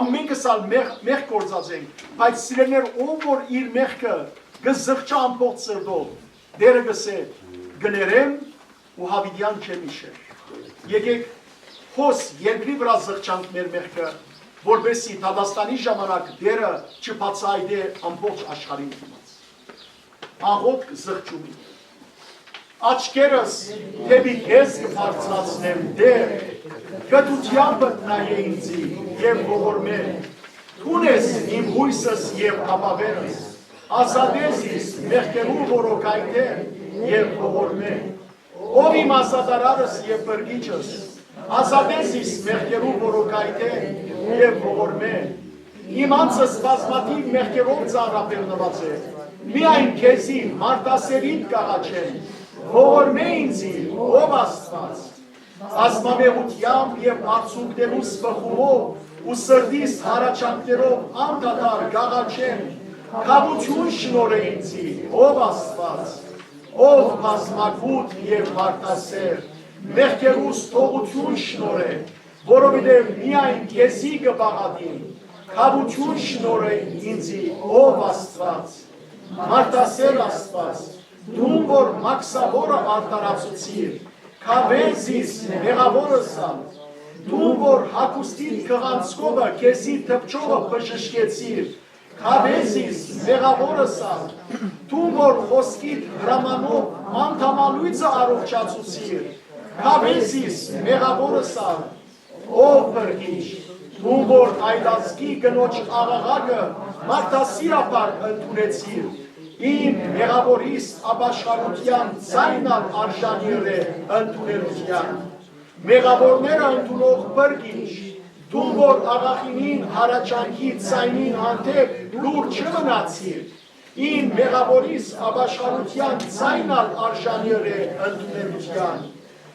ամենքս ալ մեղ-, մեղք գործած ենք, բայց, սիրելիներ, ով որ իր մեղքը կը զղջայ ամբողջ սրտով, Տէրը կ'ըսէ. «Կը ներեմ ու յաւիտեան չեմ յիշեր»։ Եկէք հոս երկրի վրայ զղջանք մեր մեղքը, որպեսզի դատաստանի ժամանակ Տէրը չբացայայտէ ամբողջ աշխարհին դիմաց։ Աղօթք զղջումի։ Աչքերս դէպի քեզ կը բարձրացնեմ, Տէր, գթութեամբդ նայէ ինծի եւ ողորմէ։ Դուն ես իմ յոյսս եւ ապաւերս, ազատէ զիս մեղքերու որոկայթէն եւ ողորմէ։ Ով իմ ազատարարս եւ փրկիչս, ազատէ զիս մեղքերու որոկայթէն եւ ողորմէ։ Իմ անձս բազմաթիւ մեղքերով ծանրաբեռնուած է, միայն քեզի, մարդասէրիդ, կ'աղաչեմ, ողորմէ ինծի, ով Աստուած։ Բազմամեղութեամբ եւ արցունքներուս բխումով ու սրտիս հառաչանքներով անդադար կ'աղաչեմ, քաւութիւն շնորհէ ինծի, ով Աստուած, ով բազմագութ եւ մարդասէր, մեղքերուս թողութիւն շնորհէ, որովհետեւ միայն քեզի կը պաղատիմ, քաւութիւն շնորհէ ինծի, ով Աստուած, մարդասէր Աստուած, դուն որ մաքսաւորը արդարացուցիր, քաւէ զիս մեղաւորս ալ, դուն որ հագուստիդ քղանցքովը քեզի դպչողը բժշկեցիր, քաւէ զիս մեղաւորս ալ, դուն որ խօսքիդ հրամանով անդամալոյծը առողջացուցիր, քաւէ զիս մեղաւորս ալ, ով Փրկիչ, դուն որ այլազգի կնոջ աղաղակը մարդասիրաբար ընդունեցիր, իմ մեղաւորիս ապաշխարութեան ձայնն ալ արժանի ըրէ ընդունելութեան։ Մեղաւորները ընդունող Փրկիչ, դուն որ աղախինին հառաչանքի ձայնին հանդէպ լուռ չմնացիր, Իմ մեղաւորիս ապաշխարութեան ձայնն ալ արժանի ըրէ ընդունելութեան։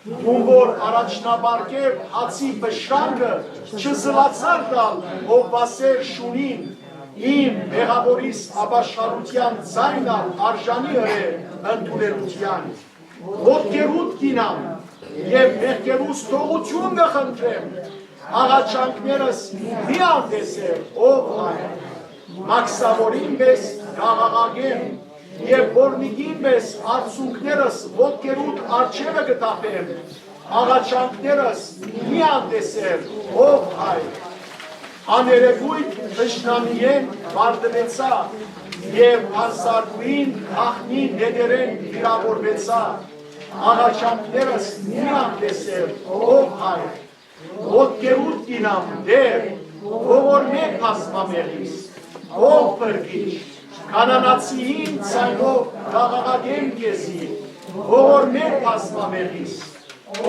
Դուն որ առաջնապարգեւ հացի փշրանքը չզլացար տալ հովուասեր շունին, իմ մեղաւորիս ապաշխարութեան ձայնն ալ արժանի ըրէ ընդունելութեան։ Ոտքերուդ կ'իյնամ եւ մեղքերուս թողութիւն կը խնդրեմ, աղաչանքներս մի անտեսեր, ով Հայր։ Մաքսաւորին պէս կ'աղաղակեմ եւ որմիկին պէս արցունքներս ոտքերուդ առջեւը կը թափեմ, աղաչանքներս մի անտեսեր, ով Հայր։ Աներեկոյթ թշնամիէն պարտուեցայ եւ բանսարկուին գաղտնի նետերէն վիրաւորուեցայ, աղաչանքներս մի անտեսեր, ով Հայր։ Ոտքերուդ կ'իյնամ, Տէր, ողորմէ բազմամեղիս, ով Փրկիչ, քանանացիին ձայնով կ'աղաղակեմ քեզի, ողորմէ բազմամեղիս,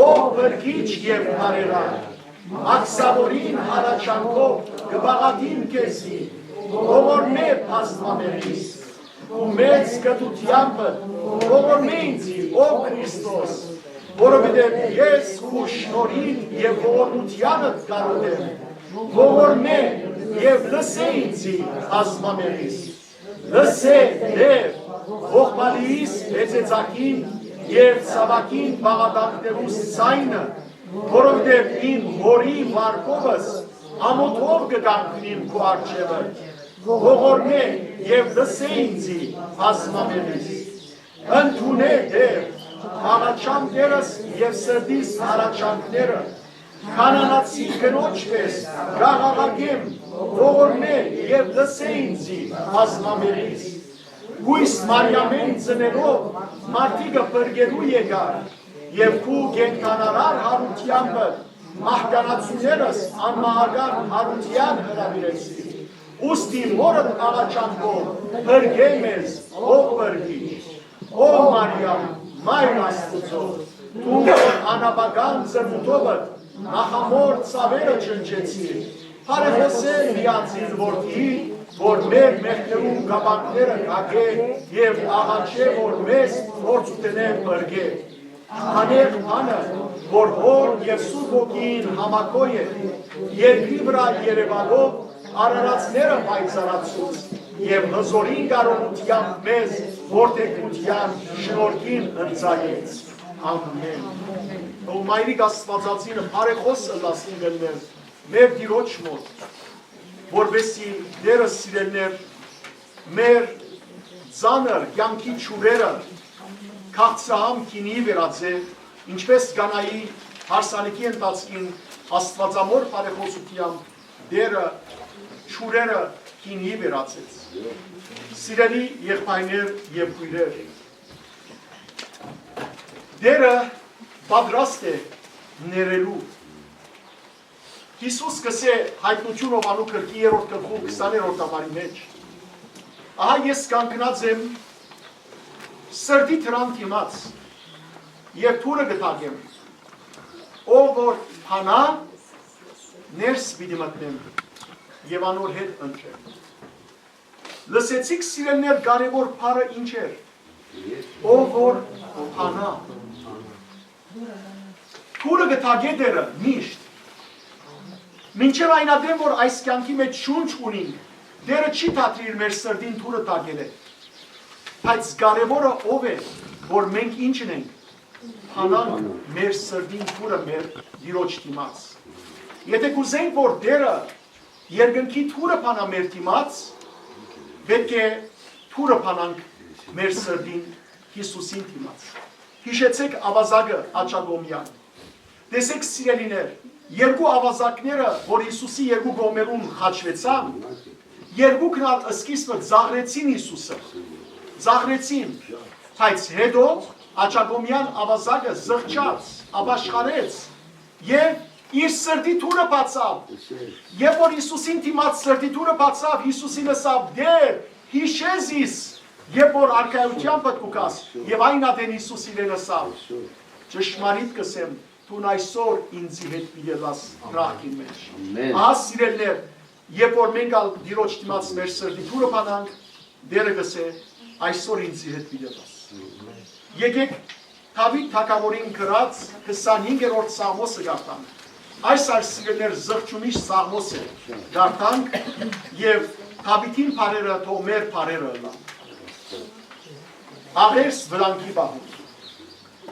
ով Փրկիչ եւ բարերար, Մաքսաւորին հառաչանքով կը պաղատիմ քեզի, ողորմէ բազմամեղիս, ու մեծ կտութեամբը ողորմէ ինծի, ով Քրիստոս, որովհետեւ ես քու շնորհին եւ ողորմութեանդ կարօտեմ, ողորմէ եւ լսէ ինծի, բազմամեղիս։ Լսէ, Տէր, ողբալիիս հեծեծակին եւ ցաւակին պաղատանքներուս ձայնը, որովհետեւ իմ հօրի վարկովս ամօթով կը կանգնիմ քու առջեւը, ողորմէ եւ լսէ ինծի, բազմամեղիս։ Ընդունէ, Տէր, աղաչանքներս եւ սրտիս հառաչանքները, քանանացի կնոջ պէս կ'աղաղակեմ, ողորմէ եւ լսէ ինծի, բազմամեղիս։ Կոյս Մարիամէն ծնելով մարդիկը փրկելու եկար եւ քու կենդանարար յարութեամբը մահկանացուներս անմահական յարութեան հրաւիրեցի։ Ուստի մօրդ աղաչանքով փրկէ մեզ, ով Փրկիչ։ Ով Մարիամ, Մայր Աստուծոյ, դուն որ անապական ծնունդովդ նախամոր ցաւերը ջնջեցիր, բարեխօսէ միածին որդի, որ մեր մեղքերուն կապանքները կակէ եւ աղաչէ, որ մեզ փորձութենէն փրկէ։ Անեղ բանը, որ Հօր եւ Սուրբ Հոգին համակոյ է, երկրի վրայ երեւալով արարածները պայծառացուց եւ հզօրին կարօնութեամբ մեզ որդեգրութեան շնորհքին ընծայեց։ Ամէն։ Թող Մայրիկ Աստուածածինը բարեխօս ըլլաս ինգն մեր, մեր Տիրոջ մօտ, որպեսզի Տերը, սիրելիներ, մեր ծանր կեանքի ջուրերը քաղցրահամ գինի վերածէ, ինչպէս կանայի հարսանիքի ընթացքին Աստուածամոր բարեխօսութեամբ Տերը ջուրերը գինի վերածեց։ Սիրելի եղբայրներ եւ քոյրեր, Տերը պատրաստ է ներելու։ Յիսուս կ'ըսէ Յայտնութիւն Յովհաննու գրքի երրորդ գլխու քսաներորդ ամարի մէջ. «Ահա ես կանգնած եմ սրտի դրան դիմաց եւ դուռը կը թակեմ։ Ով որ բանայ, ներս պիտի մտնեմ եւ անոր հետ ընտրեմ»։ Լսեցիք, սիրելիներ, կարեւոր բառը ինչ էր։ Ով որ բանայ։ Դուռը կը թակէ Տերը միշտ։ Մինչեւ այն ատեն, որ այս կեանքի մէջ շունչ ունինք, Տերը չի դադրիր մեր սրտին դուռը թակելէ։ Բայց կարեւորը ով է, որ մենք ինչ ընենք, բանանք մեր սրտին դուռը մեր Տիրոջ դիմաց։ Եթե կ'ուզենք, որ Տերը երկնքի դուռը բանայ մեր դիմաց, պէտք է դուռը բանանք մեր սրտին Յիսուսին դիմաց։ Յիշեցէք աւազակը Աջակոմեան։ Տեսէք, սիրելիներ, երկու աւազակները, որ Յիսուսի երկու կողմերուն խաչուեցան, երկուքն ալ սկիզբը ծաղրեցին Յիսուսը, ծաղրեցին, բայց հետո Աջակոմեան աւազակը զղջաց, ապաշխարեց եւ իր սրտի դուռը բացաւ։ Երբ որ Յիսուսին դիմաց սրտի դուռը բացաւ, Յիսուսին ըսաւ. «Տէր, յիշե զիս, երբ որ արքայութեամբդ կու գաս»։ Եւ այն ատեն Յիսուս իրեն ըսաւ. «Ճշմարիտ կ'ըսեմ, դուն այսօր ինծի հետ պիտի ըլլաս Ռահքին մէջ»։ Ամէն։ Ահա, սիրելիներ, երբ որ մենք ալ Տիրոջ դիմաց մեր սրտի դուռը բանանք, Տէրը կ'ըսէ. «Այսօր ինծի հետ պիտի ըլլաս»։ Եկէք Դաւիթ թագաւորին գրած քսանհինգերորդ Սաղմոսը կարդանք։ Այս ալ, սիրելիներ, զղջումի Սաղմոս է, կարդանք, եւ Դաւիթին բառերը թող մեր բառերը ըլլան։ Աղերս վտանգի պահուն։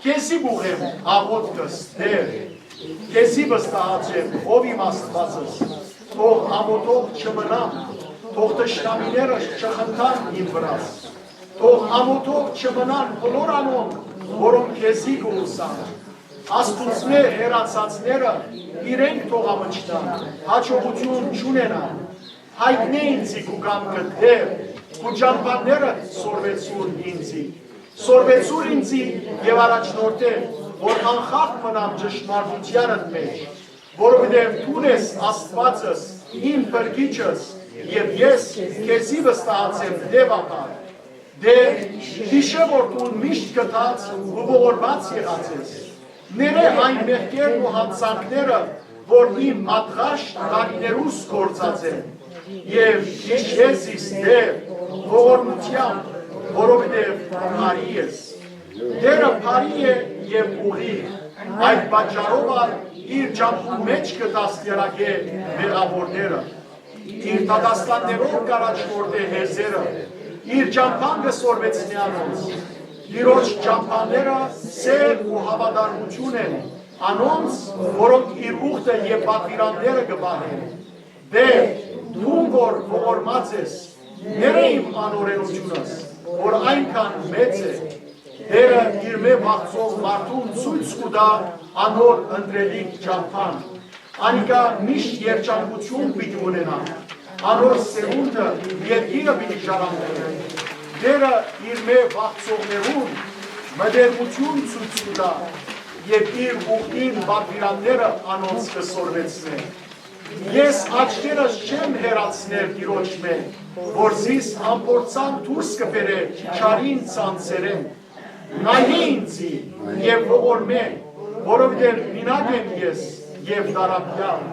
Քեզի կ'ուղղեմ աղօթքս, Տէր, քեզի վստահած եմ, ով իմ Աստուածս, թող ամօթով չմնամ, թող թշնամիներս չխնդան իմ վրաս, թող ամօթով չմնան բոլոր անոնք, որոնք քեզի կ'ուսան։ Աստուծմէ հեռացածները իրենք թող ամչնան, յաջողութիւն չունենան։ Յայտնէ ինծի քու կամքը, Տէր, քու ճամբաներդ սորվեցուր ինծի։ Սորվեցուր ինծի եւ առաջնորդէ, որ անխախտ մնամ ճշմարտութեանդ մէջ, որովհետեւ դուն ես Աստուածս, իմ փրկիչս, եւ ես քեզի վստահած եմ դեւ ապար։ Տէր, յիշէ, որ դուն միշտ գթած ու ողորմած եղած ես։ Ներէ այն մեղքերն ու յանցանքները, որ իմ մատղաշ տարիներուս գործած են, եւ յիշէ զիս, Տէր, ողորմութեամբ, որովհետեւ բարի ես։ Տէրը բարի է եւ ուղիղ, այդ պատճառով ալ իր ճամբուն մէջ կը դաստիարակէ մեղաւորները։ Իր դատաստաններով կ'առաջնորդէ հեզերը, իր ճամբան կը սորվեցնէ անոնց։ Տիրոջ ճամբաները սէր ու հաւատարմութիւն են անոնց, որոնք իր ուխտը եւ պատուիրանները կը պահեն։ Տէր, դուն որ ողորմած ես, ներէ իմ անօրենութիւնս, որ այնքան մեծ է։ Տէրը իրմէ վախցող մարդուն ցոյց կու տայ անոր ընտրելիք ճամբան։ Անիկա միշտ երջանկութիւն պիտի ունենայ։ Անոր սերունդը երկիրը պիտի ժառանգէ։ Տէրը իրմէ վախցողներուն մտերմութիւն ցոյց կու տայ եւ իր ուխտին պատուիրանները անոնց կը սորվեցնէ։ Ես աչքերս չեմ հեռացներ Տիրոջմէ, որ զիս ամբործան դուրս կը բերէ չարին ցանցերէն։ Նայէ ինծի եւ ողորմէ, որովհետեւ մինակ եմ ես եւ տառապեալ։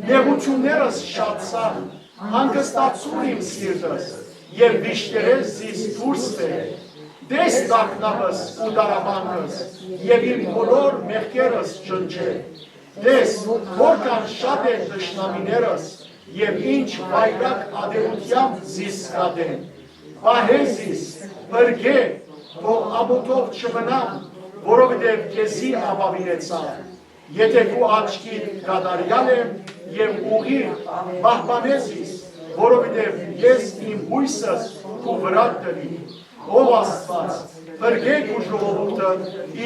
Նեղութիւններս շատցան, հանգստացուր իմ սիրտս եւ վիշտերէս զիս դուրս բեր։ Տես տագնապս ու տառապանքս եւ իմ բոլոր մեղքերս ջնջէ։ Տես, որքան շատ են թշնամիներս եւ ինչ վայրագ ատելութեամբ զիս կատեն։ Պահէ զիս, փրկէ, թող ամօթով չմնամ, որովհետեւ քեզի ապաւինեցայ։ Եթէ քու աչքիդ կատարեալ եմ եւ ուղիղ, պահպանէ զիս, որովհետեւ ես իմ յոյսս քու վրադ դրի։ Ով Աստուած, փրկէ քու ժողովուրդը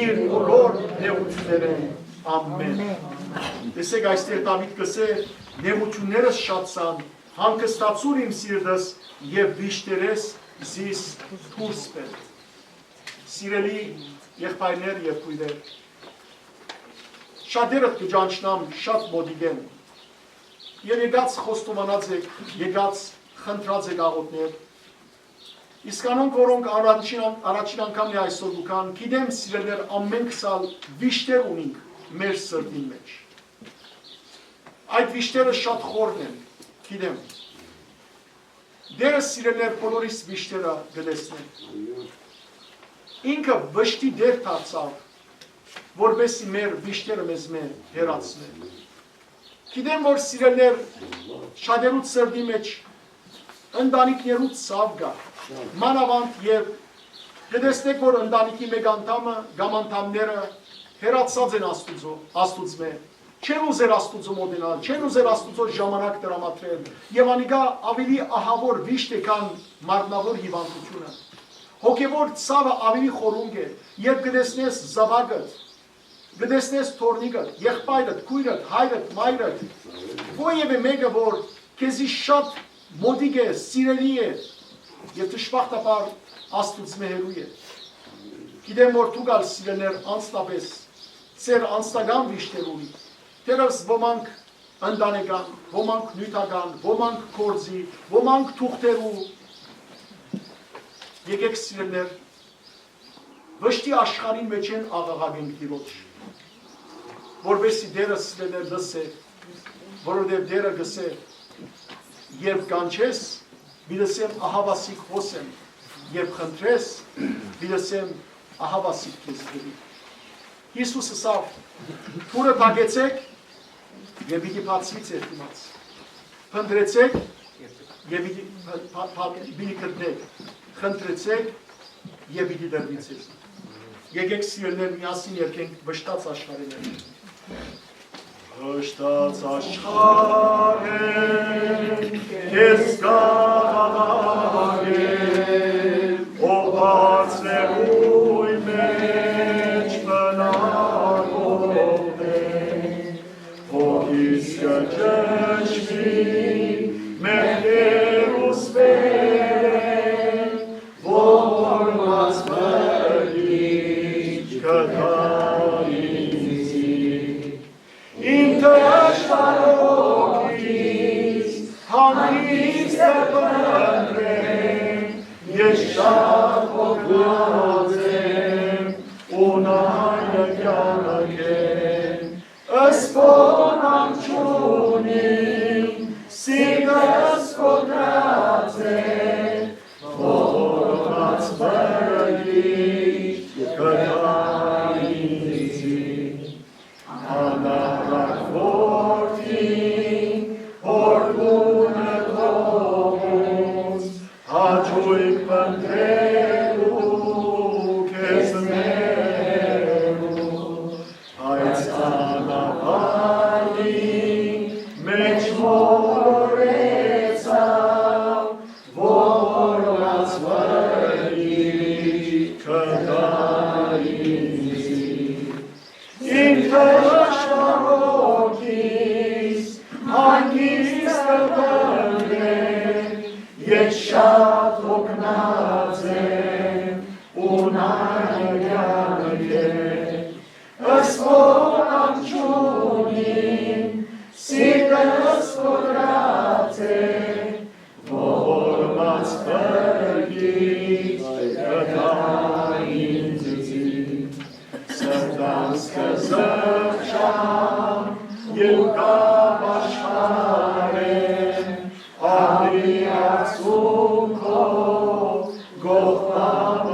իր բոլոր նեղութիւններէն։ Ամէն։ Տեսեք, այստեղ Դաւիթ կ'ըսէ. «Նեղութիւններս շատցան, հանգստացուր իմ սիրտս եւ վիշտերէս զիս դուրս բեր»։ Սիրելի եղբայրներ, եղբոյրներ, շատերդ կը ճանչնամ շատ մօտիկէն եւ եկած խոստովանած եք, եկած խնդրած եք աղօթքներ, իսկ անոնք, որոնք առաջին, առաջին անգամն է այսօր կու գան, գիտեմ, սիրելիներ, ամէնքս ալ վիշտեր ունինք մեր սրտին մէջ։ Այդ վիշտերը շատ խորն են, գիտեմ։ Տէրը, սիրելիներ, բոլորիս վիշտերը կը տեսնէ։ Ինքը վշտի Տէր դարձաւ, որպեսզի մեր վիշտերը մեզմէ հեռացնէ։ Գիտեմ, որ, սիրելիներ, շատերու սրտի մէջ ընտանիքներու ցաւ կայ, մանաւանդ երբ կը տեսնէք, որ ընտանիքի մէկ անդամը կամ անդամները հեռացած են Աստուծոյ, Աստուծմէ, չեն ուզեր Աստուծոյ մօտենալ, չեն ուզեր Աստուծոյ ժամանակ տրամադրել, եւ անիկա աւելի ահաւոր վիշտ է, քան մարմնաւոր հիւանդութիւնը։ Հոգեւոր ցաւը աւելի խորունկ է, երբ կը տեսնես զաւակդ, կը տեսնես թոռնիկդ, եղբայրդ, քոյրդ, հայրդ, մայրդ, որեւէ մէկը, որ քեզի շատ մօտիկ է, սիրելի է եւ դժբախտաբար Աստուծմէ հեռու է։ Գիտեմ, որ դուք ալ, սիրելիներ, անձնապէս ձեր անձնական վիշտեր ունիք, թերեւս ոմանք ընտանեկան, ոմանք նիւթական, ոմանք գործի, ոմանք թուղթերու։ Եկեք, սիրելիներ, վշտի աշխարհին մէջէն աղաղակենք Տիրոջ, որպեսզի Տէրը, սիրելիներ, լսէ, որովհետեւ Տէրը կ'ըսէ. «Երբ կանչես, Պիտի ըսեմ, ահաւասիկ հոս եմ, երբ խնդրես, պիտի ըսեմ, ահաւասիկ քեզ կ'ըլի։ Յիսուս ըսաւ. «Դուռը տակեցէք եւ պիտի բացուի ձեր դիմաց։ Փնտռեցէք եւ պիտի, փ-, փ-, փ-, պիտի գտնէք։ Խնդրեցէք եւ պիտի տրուի ձեզ»։ Եկէք, սիրելիներ, միասին երգենք Վշտաց աշխարհէն։ Վշտաց աշխարհէն քեզ կ'աղաղակեմ, ով բարձրեութիւն մէջ բնակող է, հոգիս կը ճնշուի մեղքերուս վեր, որ մած մրգիչ կը տայ ինծի։ Իմ թշուառ հոգիս հանգիստ կ'ընտրեմ, ես շատ հոգնած եմ ու նայ կ'անքեմ, սպոնան չունիմ, սիրտս կոտրած է, որ մած մրգիչ կը տայ ինծի։ Անառակ որդին, հոր տունը թողոց, հաճոյք փնտռելու քեզ մեղրերու, բայց անապանի մէջ մոլորեցաւ, որ մած մրգիչ կը տայ ինծի։ Իմ թշուառ հոգիս հանգիստ կ'ընտրեմ, ես շատ հոգնած եմ ու նայ կ'անքեմ, սպոնան չունիմ, սիրտս կոտրած է, որ մած մրգիչ կը տայ ինծի։ Սրտանց կը զղջամ, եկաւ աշխարհէն, աղի արցունքով կողմամ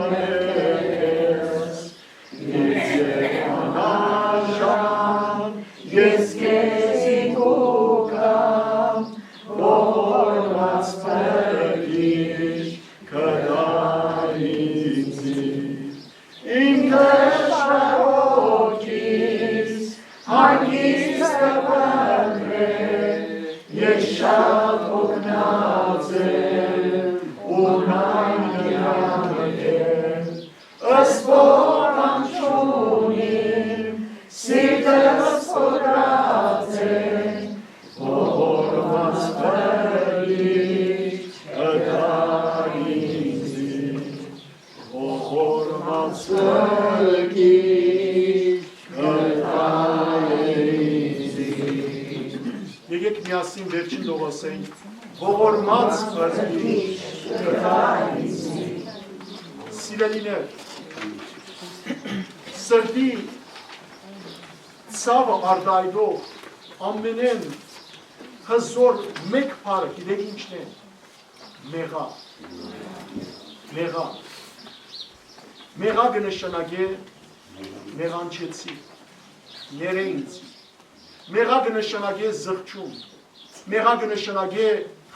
ես։ Ինձ անանշան, ես քեզի կուգամ, որ մած մրգիչ կը տայ ինծի։ Իմ թշուառ հոգիս հանգիստ կը փնտռէ, ես շատ հոգնած եմ ու նայ կ'անքեմ, սպոնան չունիմ, սիրտս կոտրած է, որ մած մրգիչ կը տայ ինծի։ Ողորմած Ղրկիչ, կրթայ ինձի։ Եկեք միասին վերջին դողը ասենք. «Ողորմած Ղրկիչ, կրթայ ինձի»։ Սիրելիներ, սրտի ցաւը արտայայտող ամենէն հզոր մէկ բառը գիտեք ի՞նչն է։ Մեղա։ Մեղա։ Մեղա կը նշանակէ մեղանչեցի, ներէ ինձի։ Մեղա կը նշանակէ զղջում։ Մեղա կը նշանակէ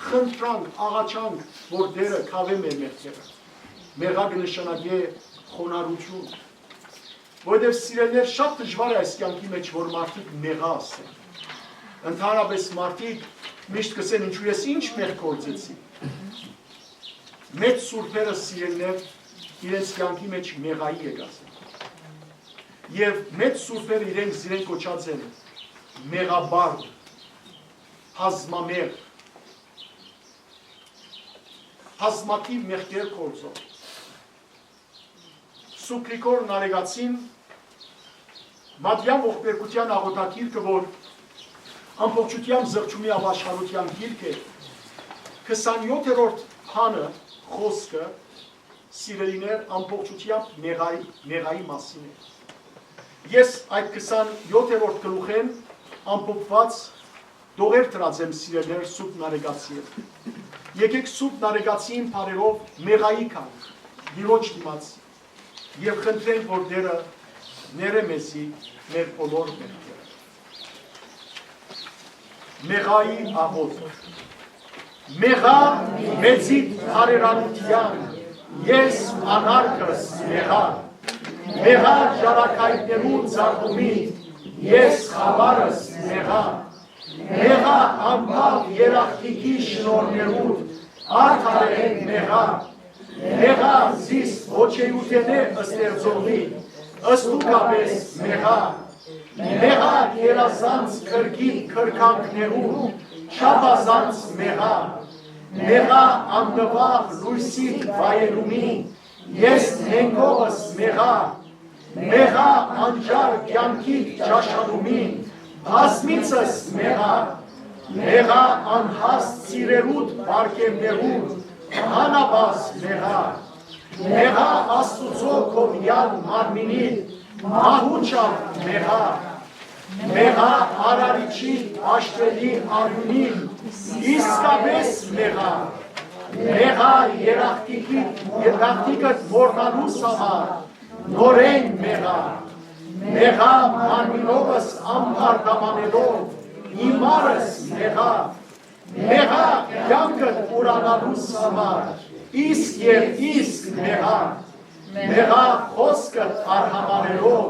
խնդրանք, աղաչանք, որ Տէրը կ'աւէ մեր մեղքերը։ Մեղա կը նշանակէ խոնարհութիւն։ Որովհետեւ, սիրելիներ, շատ դժուար է այս կեանքի մէջ, որ մարդիկ մեղա ասեն։ Ընդհանրապես մարդիկ միշտ կ'ըսեն. «Ինչու ես ինչ մեղք գործեցի»։ Մեծ սուրբերը, սիրելիներ, իրենց կեանքի մէջ մեղայի եկած են։ Եւ մեծ սուրբերը իրենք զիրեն կոչած են մեղաբար, բազմամեղ, բազմաթիւ մեղքեր գործող։ Սուրբ Գրիգոր Նարեկացին Մատեան ողբերգութեան աղօթագիրքը, որ ամբողջութեամբ զղջումի ապաշխարութեան գիրք է, քսանյոթերորդ բանը, խօսքը, սիրելիներ, ամբողջութեամբ մեղայի, մեղայի մասին է։ Ես այդ քսանյոթերորդ գլուխէն ամփոփուած Տողեր դրած եմ, սիրելիներ, Սուրբ Նարեկացիին։ Եկեք Սուրբ Նարեկացիին բարերով մեղայի գանք Տիրոջ դիմաց եւ խնդրենք, որ Տերը ներէ մեզի մեր բոլոր մեղքերը։ Մեղայի աղոթք։ Մեղա, մեծիդ բարերարութեան, ես անարգս մեղա։ Մեղա, ճառագայթներու ձագումի, ես խաւարս մեղա։ Մեղա, անբաւ երախտիքի շնորհներուդ, արդարեհ մեղա։ Մեղա, զիս ոչեուտենէ ստեղծողի, ստուգապէս մեղա։ Մեղա, գերազանց կրկին կրկանքներու, չափազանց մեղա։ Մեղա, աննուաղ լոյսիդ վայելումին, ես նենգովս մեղա։ Մեղա, անճար կեանքիդ ճաշանումին, բազմիցս մեղա։ Մեղա, անհաստ սիրերուդ պարգեւներուն, հանապազ մեղա։ Մեղա, Աստուծոյ քովեալ մարմինիդ, մահուճապ մեղա։ Մեղա, Արարիչի աշտելի արիւնին, իսկապէս մեղա։ Մեղա, երախտիքիդ, երախտիքդ մոռնալուս համար, նորէն մեղա։ Մեղա, մարմինովս ամբարտաւանելով, իմարս մեղա։ Մեղա, կեանքդ ուրանալուս համար, իսկ եւ իսկ մեղա։ Մեղա, խօսքդ արհամարելով,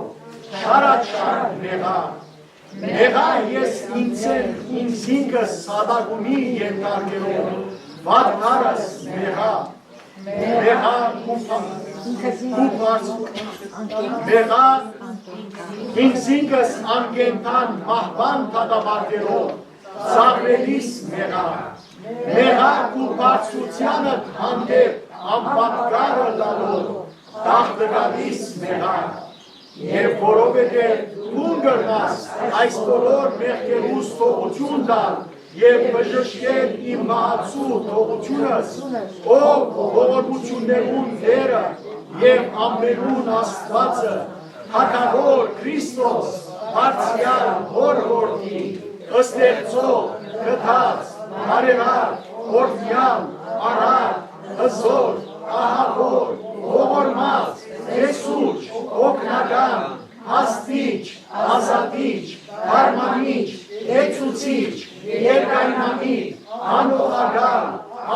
չարաչար մեղա։ Մեղա, ես ինքզէն ինքզինքս սատակումի ենթարկելով, վատթարս մեղա։ Մեղա, քու փա-, քու փարս-, մեղա, ինքզինքս անկենդան մահուան դատապարտելով, ծաղրելիս մեղա։ Մեղա, քու բարձրութեանդ հանդէպ անպատկառ ըլլալով, տաղտկալիս մեղա։ Եւ որովհետեւ դուն կրնաս այս բոլոր մեղքերուս թողութիւն տալ եւ բժշկել իմ մահացու թողութիւնս, ով ողորմութիւններուն Տէրը եւ ամենուն Աստուածը, թագաւոր Քրիստոս, բարձրեալ Հօր Որդի, ստեղծող, գթած, բարերար, օրհնեալ, արար, հզոր, ահաւոր, ողորմած, տեսուչ, օգնական, հաստիչ, ազատիչ, դարմանիչ, լեցուցիչ, երկայնամիտ, անողակալ,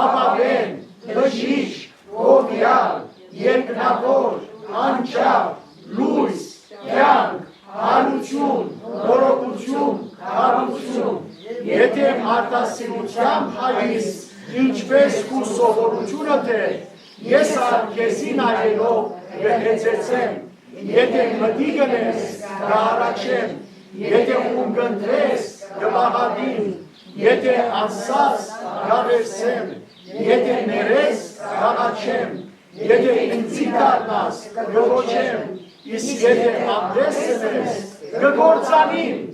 ապաւէն, բժիշկ, գովեալ, երկնաւոր, անչափ, լոյս, կեանք, հարութիւն, նորոգութիւն, քարութիւն։ Եթէ մարդասիրութեամբ հայիս, ինչպէս քու սովորութիւնդ է, ես ալ քեզի նայելով կը հեծեցեմ, եթէ մտիկ ընես, կը հառաչեմ, եթէ ում կ'ընտրես, կը պաղատիմ, եթէ անսած, կ'աւերսեմ, եթէ ներես, կ'աղաչեմ, եթէ ինծի դառնաս, կը կոչեմ, իսկ եթէ աբտես ընես, կը կործանիմ,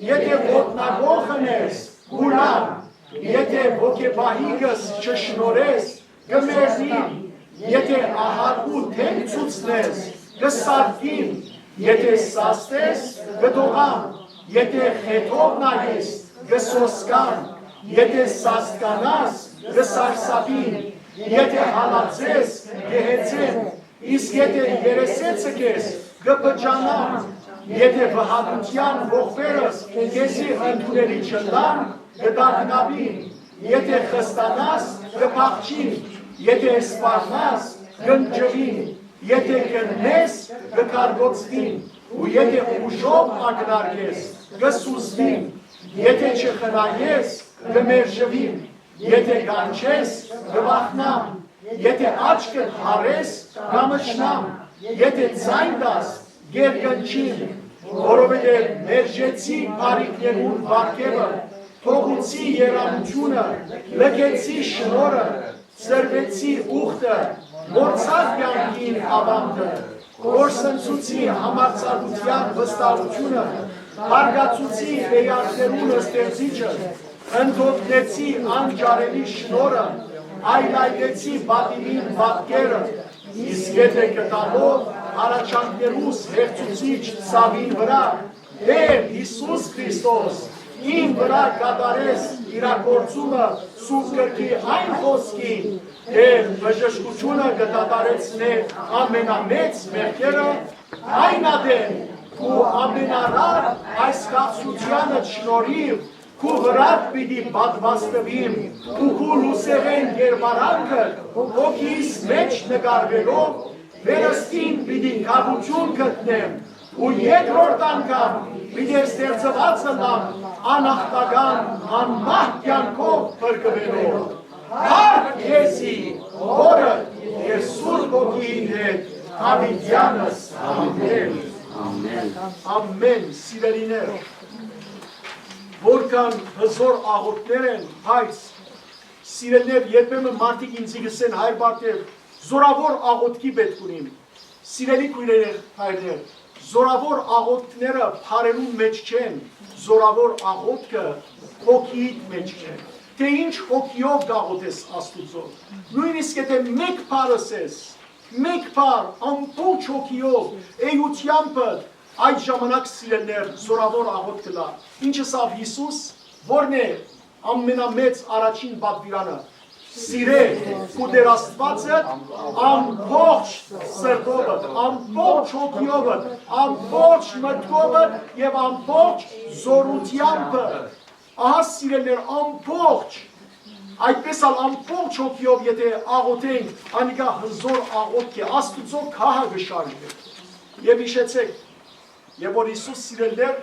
եթէ ոտնակոխ ընես, կ'ուլամ, եթէ ոգեպահիկս չշնորհես, կը մեռնիմ, եթէ ահարկու դէմ ցուցնես, կը սատկիմ, եթէ սաստես, կը դողամ, եթէ խեթով նայես, կը սոսկամ, եթէ սաստկանաս, կը սարսափիմ, եթէ հալածես, կը հեծեմ, իսկ եթէ երեսէ ձգես, կը բջանամ, եթէ վհատութեան ողբերս քեզի ընդունելի չըլլան, կը տագնապիմ, եթէ խստանաս, կը փախչիմ, եթէ սպառնաս, կ'ընջուիմ, եթէ կ'ըննես, կը կարկոցնիմ, ու եթէ ուժով ակնարկես, կը սուզվիմ, եթէ չխնայես, կը մերժուիմ, եթէ կանչես, կը վախնամ, եթէ աչքդ յառես, կ'ամչնամ, եթէ ձայն տաս, կ'երկնչիմ, որովհետեւ մերժեցի բարիքներուն պարգեւը, թողուցի երանութիւնը, լքեցի շնորհը, սրբեցի ուխտը, մոռցայ կեանքին աւանդը, կորսնցուցի համարձակութեան վստահութիւնը, հարգացուցի էակներուն Ստեղծիչը, ընդօգնեցի անճարելի շնորհը, այլայլեցի պատիվին պատկերը, իսկ եթէ կտալով հառաչանքներուս հեղձուցիչ ցաւին վրայ, Տէր Յիսուս Քրիստոս, իմ վրայ կատարես իրագործումը սուրբ գրքի այն խօսքին, թէ բժշկութիւնը կը դադարեցնէ ամենամեծ մեղքերը, այն ատեն քու ամենարար այս քաղցրութեանդ շնորհիւ քու վրադ պիտի պատուաստուիմ ու քու լուսեղէն կերպարանքը հոգիս մէջ նկարուելով վերստին պիտի գաղութիւն գտնեմ ու երկրորդ անգամ պիտի ստեղծուած ըլլամ անախտական, անմահ կեանքով փրկուելով։ Փառք քեզի, Հօրդ եւ Սուրբ Հոգիին հետ, յաւիտեանս։ Ամէն։ Ամէն։ Սիրելիներ, որքան հզոր աղօթքներ են, բայց, սիրելիներ, երբեմն մարդիկ ինձի կ'ըսեն, հայր Բարտեր, զորաւոր աղօթքի պէտք ունիմ։ Սիրելի քոյրեր, հայրեր, զորաւոր աղօթքները բառերուն մէջ չեն, զորաւոր աղօթքը հոգիիդ մէջ է։ Թէ ինչ հոգիով կաղօթես Աստուծոյ, նոյնիսկ եթէ մէկ բառ ըսես, մէկ բառ, ամբողջ հոգիով, էութեամբը, այդ ժամանակ, սիրելիներ, զորաւոր աղօթք կ'ըլլայ։ Ինչ ըսաւ Յիսուս, ո՞րն է ամենամեծ առաջին պատուիրանը։ Սիրե քու Տեր Աստուածդ ամբողջ սրտովդ, ամբողջ հոգիովդ, ամբողջ մտքովդ եւ ամբողջ զօրութեամբը։ Ահա, սիրելիներ, ամբողջ, այդպես ալ ամբողջ հոգիով եթէ աղօթենք, անիկա հզոր աղօթք է, Աստուծոյ գահը կը շարժէ։ Եւ յիշեցէք, եւ որ Յիսուս, սիրելիներ,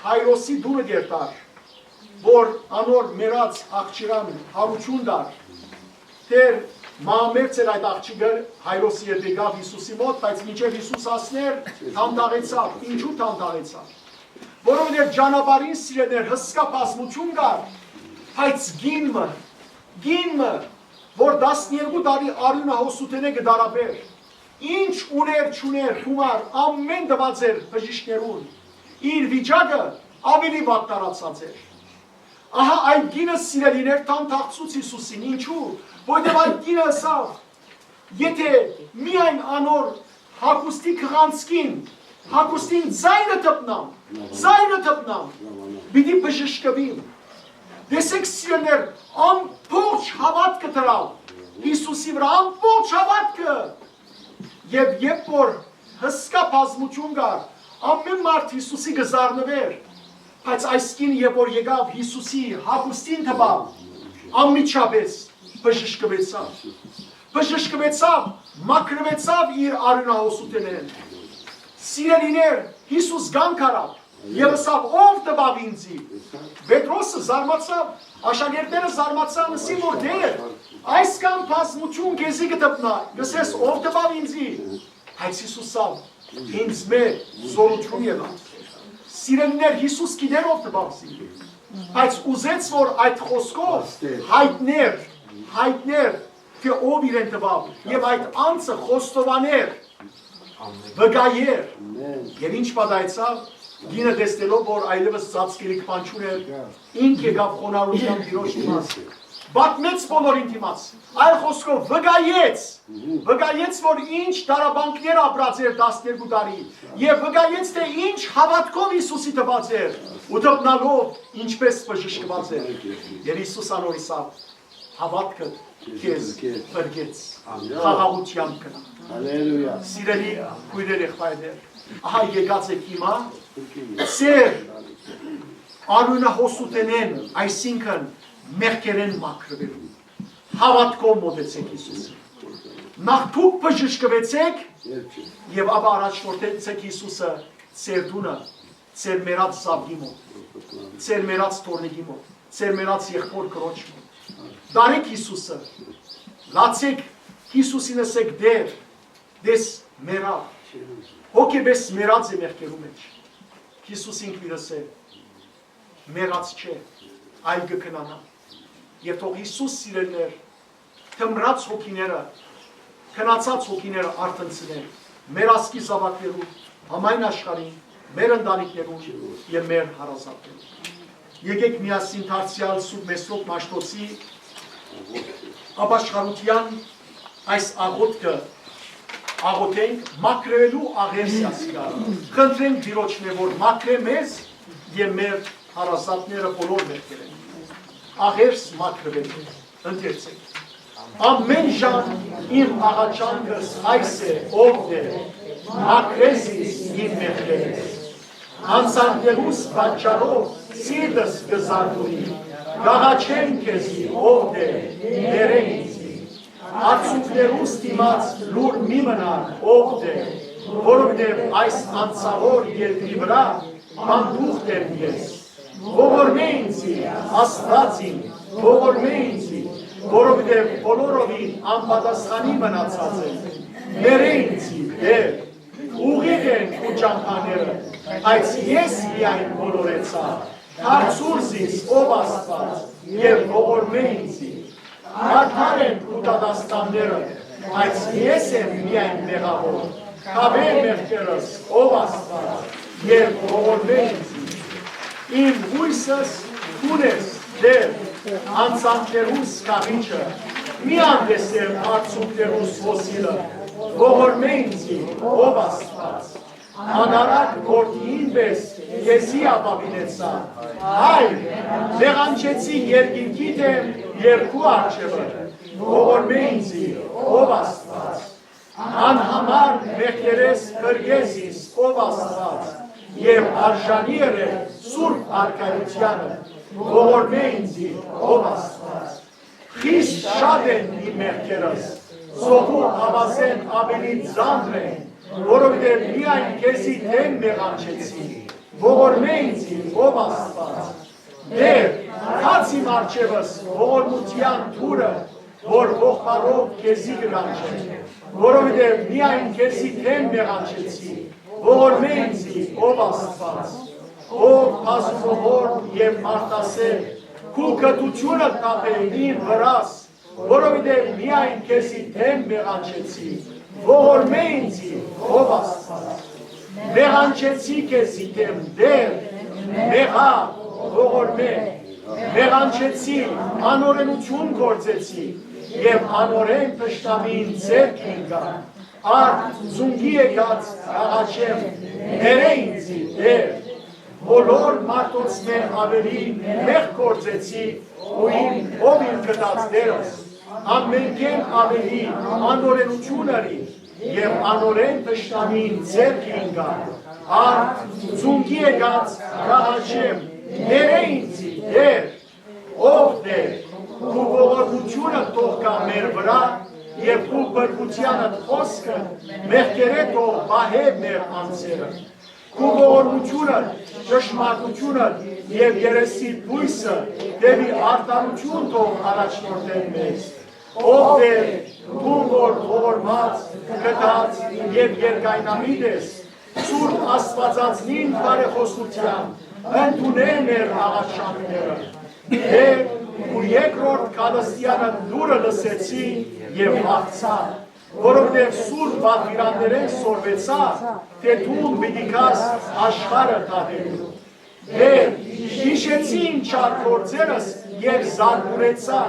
Հայրոսի տունը կ'երթար, որ անոր մեռած աղջկան յարութիւն տար, դեռ մահամերձ էր այդ աղջիկը, Հայրոսի հետ եկաւ Յիսուսի մօտ, բայց մինչեւ Յիսուս հասնէր, դանդաղեցաւ։ Ինչու՞ դանդաղեցաւ։ Որովհետեւ ճանապարհին, սիրելիներ, հսկայ բազմութիւն կար, բայց կին մը, կին մը, որ տասներկու տարի արիւնահոսութենէ կը տառապէր, ինչ ունէր, չունէր, գումար, ամէն տուած էր բժիշկներուն, իր վիճակը աւելի վատ տարածած էր։ Ահա այդ կինը, սիրելիներ, դանդաղեցուց Յիսուսին։ Ինչու՞։ Որովհետեւ այդ կինը ըսաւ, եթէ միայն անոր հագուստի քղանցքին, հագուստին ծայրը դպնամ, ծայրը դպնամ, պիտի բժշկուիմ։ Տեսէք, սիրելիներ, ամբողջ հաւատքը դրաւ Յիսուսի վրայ, ամբողջ հաւատքը։ Եւ երբ որ հսկայ բազմութիւն կար, ամէն մարդ Յիսուսի կը զարնուէր, բայց այս կինը, երբ որ եկաւ Յիսուսի հագուստին տուաւ, անմիջապէս բժշկուեցաւ։ Բժշկուեցաւ, մաքրուեցաւ իր արիւնահոսութենէն։ Սիրելիներ, Յիսուս կանգ առաւ եւ ըսաւ. «Ո՞վ տուաւ ինծի»։ Պետրոսը զարմացաւ, աշակերտները զարմացան, ըսին որ. «Տէր, այսքան բազմութիւն քեզի կը դպնայ, կ'ըսես. "Ո՞վ տուաւ ինծի"»։ Բայց Յիսուս ըսաւ. «Ինձմէ զօրութիւն եղաւ»։ Սիրելիներ, Յիսուս գիտեր ով տուաւ զինք, բայց ուզեց որ այդ խօսքով հայտնէր, հայտնէր, թէ ով իրեն տուաւ, եւ այդ անձը խոստովանէր, վկայէր։ Եւ ինչ պատահեցաւ։ Կինը, տեսնելով որ այլեւս ծածկելիք բան չունէր, ինք եկաւ խոնարհութեամբ Տիրոջ դիմաց, պատմեց բոլորին դիմաց, այլ խօսքով, վկայեց, վկայեց որ ինչ տառապանքներ ապրած էր տասներկու տարի, եւ վկայեց թէ ինչ հաւատքով Յիսուսի տուած էր, ու դպնալով ինչպես բժշկուած էր։ Եւ Յիսուս անոր ըսաւ. «Հաւատքդ քեզ փրկեց, խաղաղութեամբ գնա»։ Սիրելի քոյրեր, եղբայրներ, ահա եկած եք հիմա, ձեր արիւնահոսութենէն, այսինքն՝ մեղքերէն մաքրուելու։ Հաւատքով մօտեցէք Յիսուսին։ Նախ դուք բժշկուեցէք, եւ ապա առաջնորդեցէք Յիսուսը ձեր տունը, ձեր մեռած զաւկի մօտ, ձեր մեռած թոռնիկի մօտ, ձեր մեռած եղբոր քրոջ մօտ։ Տարեք Յիսուսը, լացեք Յիսուսին, ըսէք. «Տէր, տես, մեռաւ, հոգեպէս մեռած է մեղքերու մէջ»։ Յիսուս ինքն իր ըսէ. «Մեռած չէ, այլ կը քնանայ»։ Եւ թող Յիսուս, սիրելիներ, թմրած հոգիները, քնացած հոգիները արթնցնեն մեր ազգի զաւակներուն, համայն աշխարհին, մեր ընտանիքներուն եւ մեր հարազատներուն։ Եկեք միասին դարձեալ Սուրբ Մեսրոպ Մաշտոցի ապաշխարութեան այս աղօթքը աղօթենք, մաքրելու աղերս ասիկա։ Խնդրենք Տիրոջմէ, որ մաքրէ մեզ եւ մեր Հարազատները բոլոր մեղքերէն աղերս մաքրուելու։ Ընթերցեք։ Ամէն ժամ իմ աղաչանքս այս է, ով Տէր, մաքրե զիս իմ մեղքերէս։ Անցանքներուս պատճառով սիրտս կը զարդուրի, կ'աղաչեմ քեզի, ով Տէր, ներէ ինծի։ Արցունքներուս դիմաց լուռ մի մնար, ով Տէր, որովհետեւ այս անցաւոր երկրի վրայ պանդուխտ եմ ես։ Ողորմէ ինծի, Աստուած իմ, ողորմէ ինծի, որովհետեւ բոլորովին անպատասխանի մնացած եմ։ Ներէ ինծի, Տէր, ուղիղ են քու ճամբաները, բայց ես միայն մոլորեցայ։ Դարձուր զիս, ով Աստուած, եւ ողորմէ ինծի։ Արդար են քու դատաստանները, բայց ես եմ միայն մեղաւոր։ Քաւէ մեղքերս, ով Աստուած, եւ ողորմէ ինծի։ Իմ յոյսս դուն ես, Տէր, անցանքներուս կաղիչը, մի անտեսեր արցունքներուս հոսիլը, ողորմէ ինծի, ով Աստուած։ Անառակ որդիին պէս քեզի ապաւինեցայ։ Հայ, մեղանչեցի երկինքի դէմ եւ քու առջեւը, ողորմէ ինծի, ով Աստուած։ Անհամար մեղքերէս փրկէ զիս, ով Աստուած, եւ արժանի ըրէ սուրբ արքայութեանը, ողորմէ ինծի, ով Աստուած։ Խիստ շատ են իմ մեղքերս, ծովու աւազէն աւելի ծանր են, որովհետեւ միայն քեզի դէմ մեղանչեցի, ողորմէ ինծի, ով Աստուած։ Տէր, գաց իմ առջեւս ողորմութեան դուռը, որ ողբալով քեզի կ'աղաչեմ, որովհետեւ միայն քեզի դէմ մեղանչեցի, ողորմէ ինծի, ով Աստուած, ով բազումողոր եւ մարդասէր, քու կտութիւնը թափէ իմ վրաս, որովհետեւ միայն քեզի դէմ մեղանչեցի, ողորմէ ինծի, ով Աստուած։ Մեղանչեցի քեզի դէմ, Տէր, մեղա, ողորմէ, մեղանչեցի, անօրենութիւն գործեցի եւ անօրէն թշնամիին ձեռք ինկայ։ Արդ ծունկի եկած կ'աղաչեմ, ներէ ինծի, Տէր, բոլոր մարդոցմէ աւելի մեղք գործեցի ու իմ, ով իմ գտած Տէրս, ամէնքէն աւելի անօրենութիւն ըրի եւ անօրէն թշնամին ձեռք ինկայ։ Արդ ծունկի եկած կ'աղաչեմ, ներէ ինծի, Տէր, ով Տէր, քու ողորմութիւնը թող գայ մեր վրայ եւ քու փրկութեանդ խօսքը մեղքերէ թող պահէ մեր անձերը։ Քու ողորմութիւնը, ճշմարտութիւնը եւ երեսի լոյսը դէպի արդարութիւն թող առաջնորդեն մեզ։ Ով Տէր, դուն որ ողորմած, գթած եւ երկայնամիտ ես, Սուրբ Աստուածածնին բարեխօսութեան, ընդունէ մեր աղաչանքները։ Տէր, քու երկրորդ քալստեանը լուրը լսեցի եւ վախցայ, որովհետեւ սուրբ պատուիրաններէն սորվեցայ, թէ դուն պիտի գաս աշխարհը դատելու։ Տէր, յիշեցի իմ չար գործերս եւ զարմուրեցայ,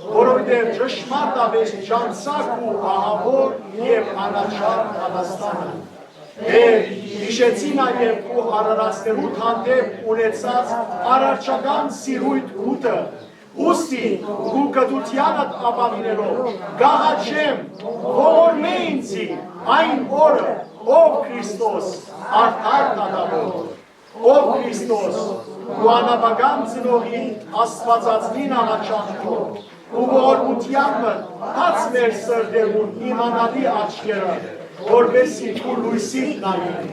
որովհետեւ ճշմարտապէս ճանչցայ քու ահաւոր եւ անաչառ դատաստանը։ Տէր, յիշեցի նաեւ քու արարածներուդ հանդէպ ունեցած արարչական սիրոյթ գութը, ուստի քու կտութեանդ ապաւինելով կ'աղաչեմ, ողորմէ ինծի այն օրը, ով Քրիստոս, արդար դատաւոր։ Ով Քրիստոս, քու անապական ծնողի Աստուածածնին աղաչանքով, ու ողորմութեան մը բաց մեր սրտերուն իմանալի աչքերը, որպեսզի քու լոյսիդ նայեն։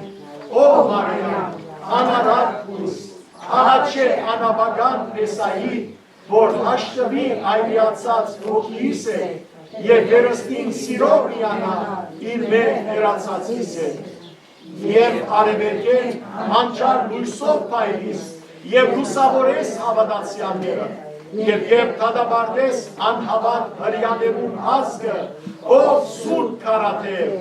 Ով Մարիամ, անառակ լոյս, աղաչէ անապական Մեսայի, որ հաշտուի այլիացած ոգիիս հետ եւ երեսնին սիրով միանա իր մեր հեռացածիս հետ։ Երբ արեւելքէն անչափ լոյսով փայլիս եւ լուսաւորես հաւատացեալները, եւ երբ դատապարտես անհաւատ հրեաներուն ազգը, ով սուրբ քարաթեւ,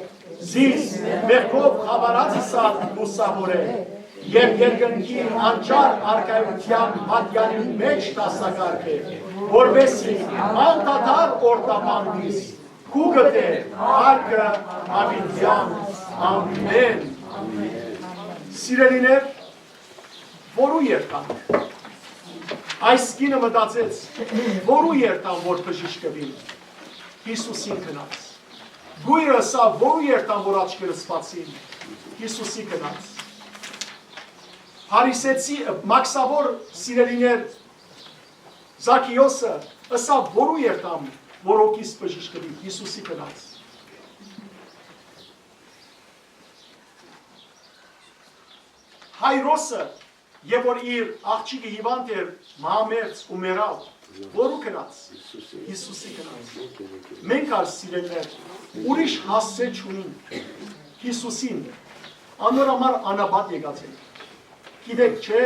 զիս մեղքով խաւարածս ալ լուսաւորէ, եւ երկնքի անչափ արքայութեան պատեանին մէջ դասակարգ է, որպեսզի անդադար օրտապանվիս, քու գտե արկը աւիտեան։ Ամէն։ Սիրելիներ, որու երթանք։ Այս կինը մտածեց. «Որո՞ւ երթամ, որ բժշկուիմ»։ Յիսուսին գնաց։ Կոյրը ըսաւ. «Որո՞ւ երթամ, որ աչքերս բացին»։ Յիսուսի գնաց։ Փարիսեցի, մաքսաւոր սիրելիներ, Զաքիոսը ըսաւ. «Որո՞ւ երթամ, որ հոգիս բժշկուի»։ Յիսուսի գնաց։ Հայրոսը, եւ որ իր աղջիկը հիվանդ էր, մահամերձ ու մեռաւ, որո՞ւ գնաց։ Յիսուսի գնաց։ Մենք ալ, սիրելիներ, ուրիշ հասցէ չունինք Յիսուսին։ Անոր համար անապատ եկած ենք։ Գիտեք չէ,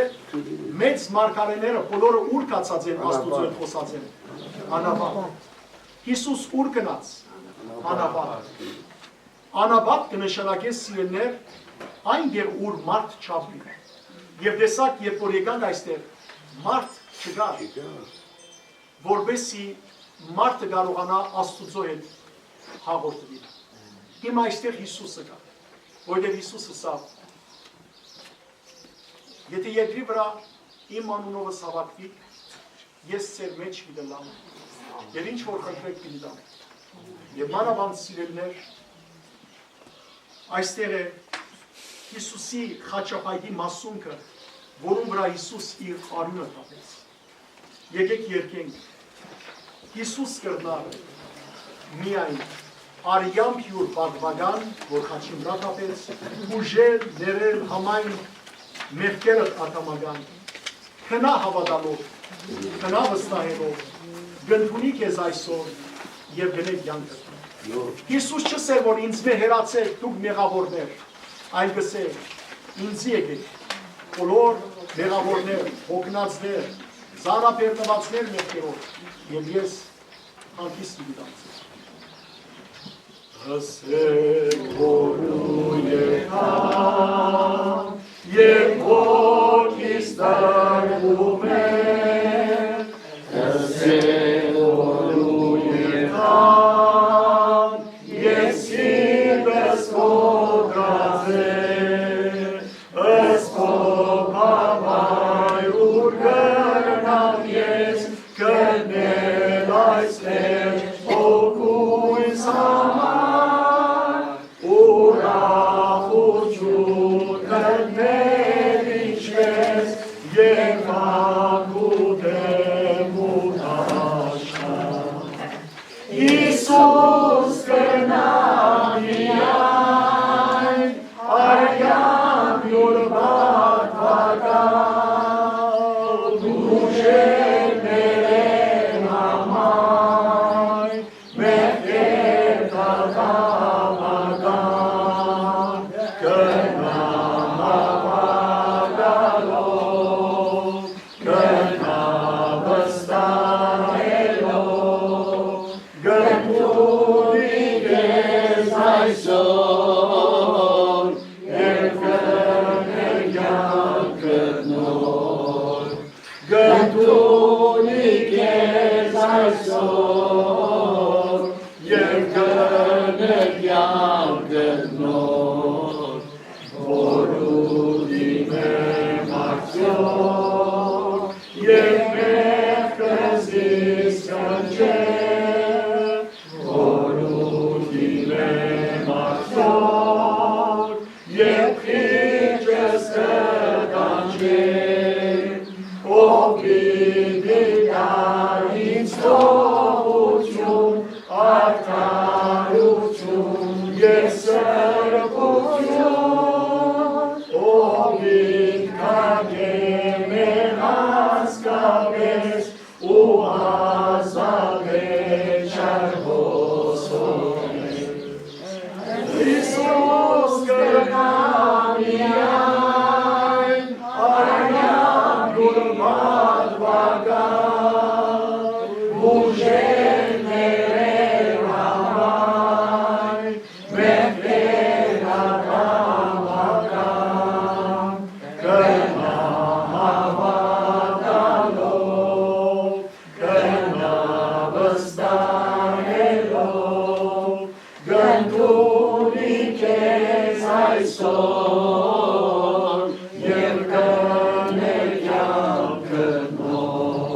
մեծ մարգարեները բոլորը ո՞ւր գացած են, Աստուծոյ խօսած են։ Անապատ։ Յիսուս ո՞ւր գնաց։ Անապատ։ Անապատ կը նշանակէ, սիրելիներ, այն տեղ, ուր մարդ չապրի։ Եւ տեսաք, երբ որ եկանք այստեղ, մարդ չկար, որպեսզի մարդը կարողանայ Աստուծոյ հետ հաղորդուիլ։ Հիմա այստեղ Յիսուսը կայ, որովհետեւ Յիսուս ըսաւ. «Եթէ երկրի վրայ իմ անունովս հաւաքուիք, ես ձեր մէջ պիտի ըլլամ, եւ ինչ որ խնդրէք, պիտի տամ»։ Եւ մանաւանդ, սիրելիներ, այստեղ է Յիսուսի խաչապայտի մասունքը, որուն վրայ Յիսուս իր արիւնը թափեց։ Եկէք երգենք. «Յիսուս կրնար միայն արեամբ յուր պատուական, որ խաչին վրայ թափեց, բուժել, ներել համայն մեղքերդ ադամական։ Քնա հաւատալով, քնա վստահելով, կ'ընդունի քեզ այսօր եւ կ'ընէ կյանքը»։ Յիսուս չ'ըսեր, որ «Ինձմէ հեռացէք, դուք մեղաւորներ», այլ կ'ըսէ. «Ինծի եկէք, բոլոր մեղաւորներ, հոգնածներ, ծանրաբեռնուածներ մեղքերով, եւ ես հանգիստ պիտի տամ ձեզ»։ Ըսել որու եկան, երբ որ քիստար ու մեր, ըսել որու եկան, ես սիրտս կոտրած է, ըսկոպ համայ ուր կրնամ ես գտնել այստեղ հոգուս համար, ուրախութիւն գտնել ինչպես երբակ ու դեմ ու դաշնակ։ Յիսուս կրնայ միայն արեան յուր պատուական, բուժել մեռելին համայ, մեղքերդ ադամական, կրնայ հաւատալով, կրնայ վստահելով, կ'ընդունի քեզ այսօր, եւ կ'ընէ կեանքդ նոր։ Կ'ընդունի քեզ այսօր, եւ կ'ընէ կեանքդ նոր։ Որու դիմեմ արդեօք, եւ մեղքը զիս կնչէ, որու դիմեմ արդեօք, եւ խիճս կտանջէ, ով պիտի տայ ինձ գոհութիւն, արդարութիւն եւ սրբութիւն, ով ինքնակէ մեղանցքապէս ու ազատէ չար հոսորէ։ Յիսուս կրնայ միայն արեան յուր պատուական, բուժել մեռելին համայ, մեղքերդ ադամական, կրնայ հաւատալով, կրնայ վստահելով, կ'ընդունի քեզ այսօր, եւ կ'ընէ կեանքդ նոր։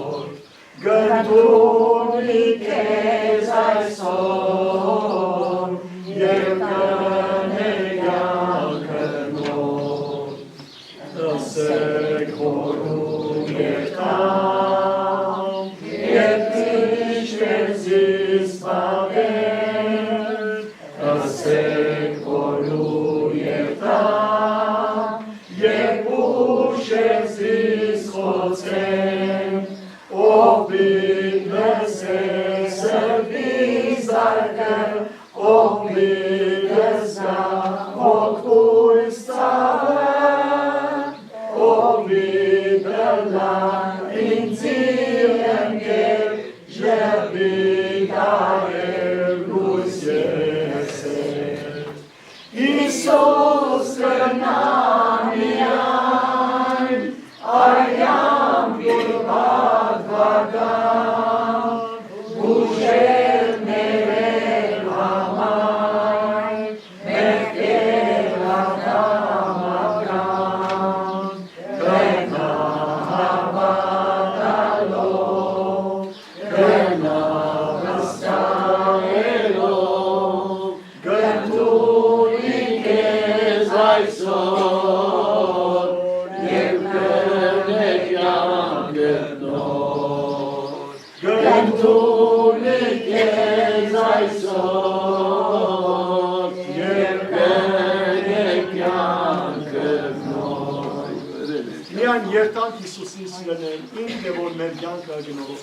Միայն երթանք Յիսուսին, սիրելիներ, ինքն է որ մեր կյանքը գնորոշ։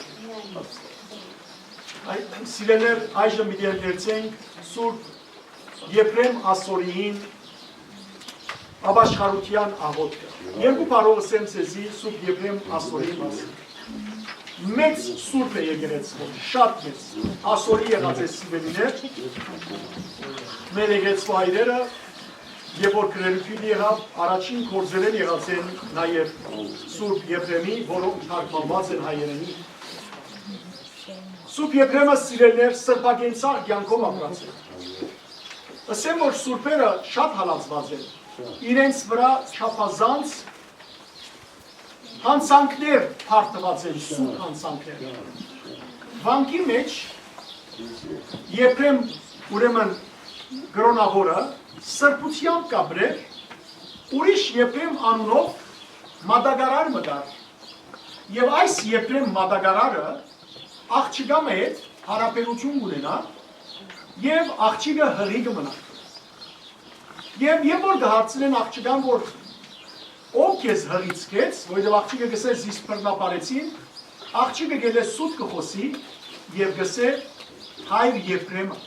Սիրելիներ, այժմ պիտի ընթերցենք Սուրբ Եփրեմ Ասորիին ապաշխարութեան աղօթքը։ Երկու բառով ըսեմ ձեզի Սուրբ Եփրեմ Ասորիի մասին։ Մեծ սուրբ է եկեղեցին, շատ մեծ։ Ասորի եղած է, սիրելիներ, մեր եկեղեցու հայրերը, երբ որ քրեական եղաւ, առաջին գործերէն եղած են նաեւ Սուրբ Եփրեմի, որոնք թարգմանուած են հայերէնի։ Սուրբ Եփրեմը, սիրելիներ, սրբագենցաղ կեանքով ապրած է։ Ըսեմ որ սուրբերը շատ հալածուած են, իրենց վրայ չափազանց յանցանքներ պարտուած են, սուրբ յանցանքներ։ Վանքի մէջ Եփրեմ, ուրեմն կրօնաւորը, սրբութեամբ կապրեր, ուրիշ Եփրեմ անունով մատակարար մը կար։ Եւ այս Եփրեմ մատակարարը աղջկան հետ յարաբերութիւն կ'ունենայ եւ աղջիկը հղի կը մնայ։ Եւ երբ որ կը հարցնեն աղջկան, որ ով քեզ հղիցկեց, որովհետեւ աղջիկը կ'ըսէ՝ «Զիս բռնաբարեցին», աղջիկը գելէ սուտ կը խօսի եւ կ'ըսէ՝ «Հայր Եփրեմը»։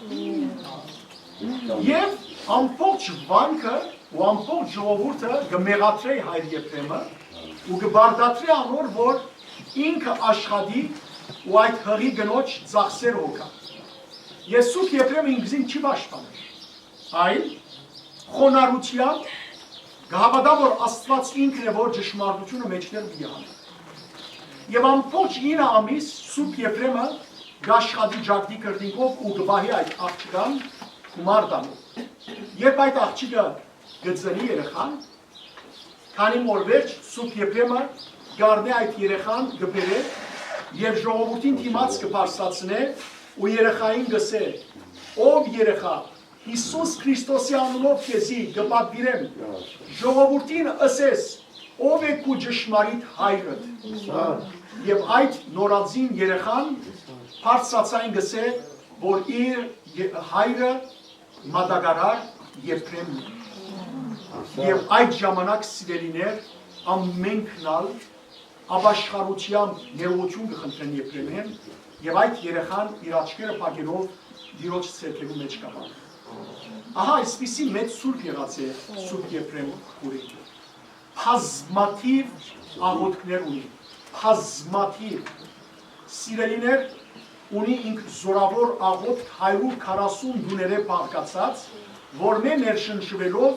Եւ ամբողջ վանքը ու ամբողջ ժողովուրդը կը մեղադրէ հայր Եփրեմը ու կը պարտադրէ անոր, որ ինքը աշխատի ու այդ հղի կնոջ ծախսերը հոգայ։ Եւ Սուրբ Եփրեմը ինքզին չի պաշտպաներ, այլ խոնարհութեամբ կը հաւատայ, որ Աստուած ինքն է, որ ճշմարտութիւնը մէջտեղ պիտի յանի։ Եւ ամբողջ ինը ամիս Սուրբ Եփրեմը կ'աշխատի ճակտի քրտինքով ու կը պահի այդ աղջկան գումար տալով։ Երբ այդ աղջիկը կը ծնի երեխան, քանի օր վերջ Սուրբ Եփրեմը կ'առնէ այդ երեխան, կը բերէ եւ ժողովուրդին դիմաց կը բարձրացնէ ու երեխային կ'ըսէ. «Ով երեխայ, Յիսուս Քրիստոսի անունով քեզի կը պատուիրեմ, ժողովուրդին ըսես, ով է քու ճշմարիտ հայրդ»։ Եւ այդ նորածին երեխան բարձրացան կ'ըսէ, որ իր ե-, հայրը մատակարար Եփրեմն է։ Եւ այդ ժամանակ, սիրելիներ, ամենքն ալ ապաշխարութեամբ ներողութիւն կը խնդրեն Եփրեմէն, եւ այդ երեխան իր աչքերը փակելով Տիրոջ ձեռքերու մէջ կ'ապահովէ։ Ահա այսպիսի մեծ սուրբ եղած է Սուրբ Եփրեմ Քուրին։ Բազմաթիւ աղօթքներ ունի, բազմաթիւ։ Սիրելիներ, ունի ինք զորաւոր աղօթք հարիւր քառասուն տուներէ բաղկացած, որմէ ներշնչուելով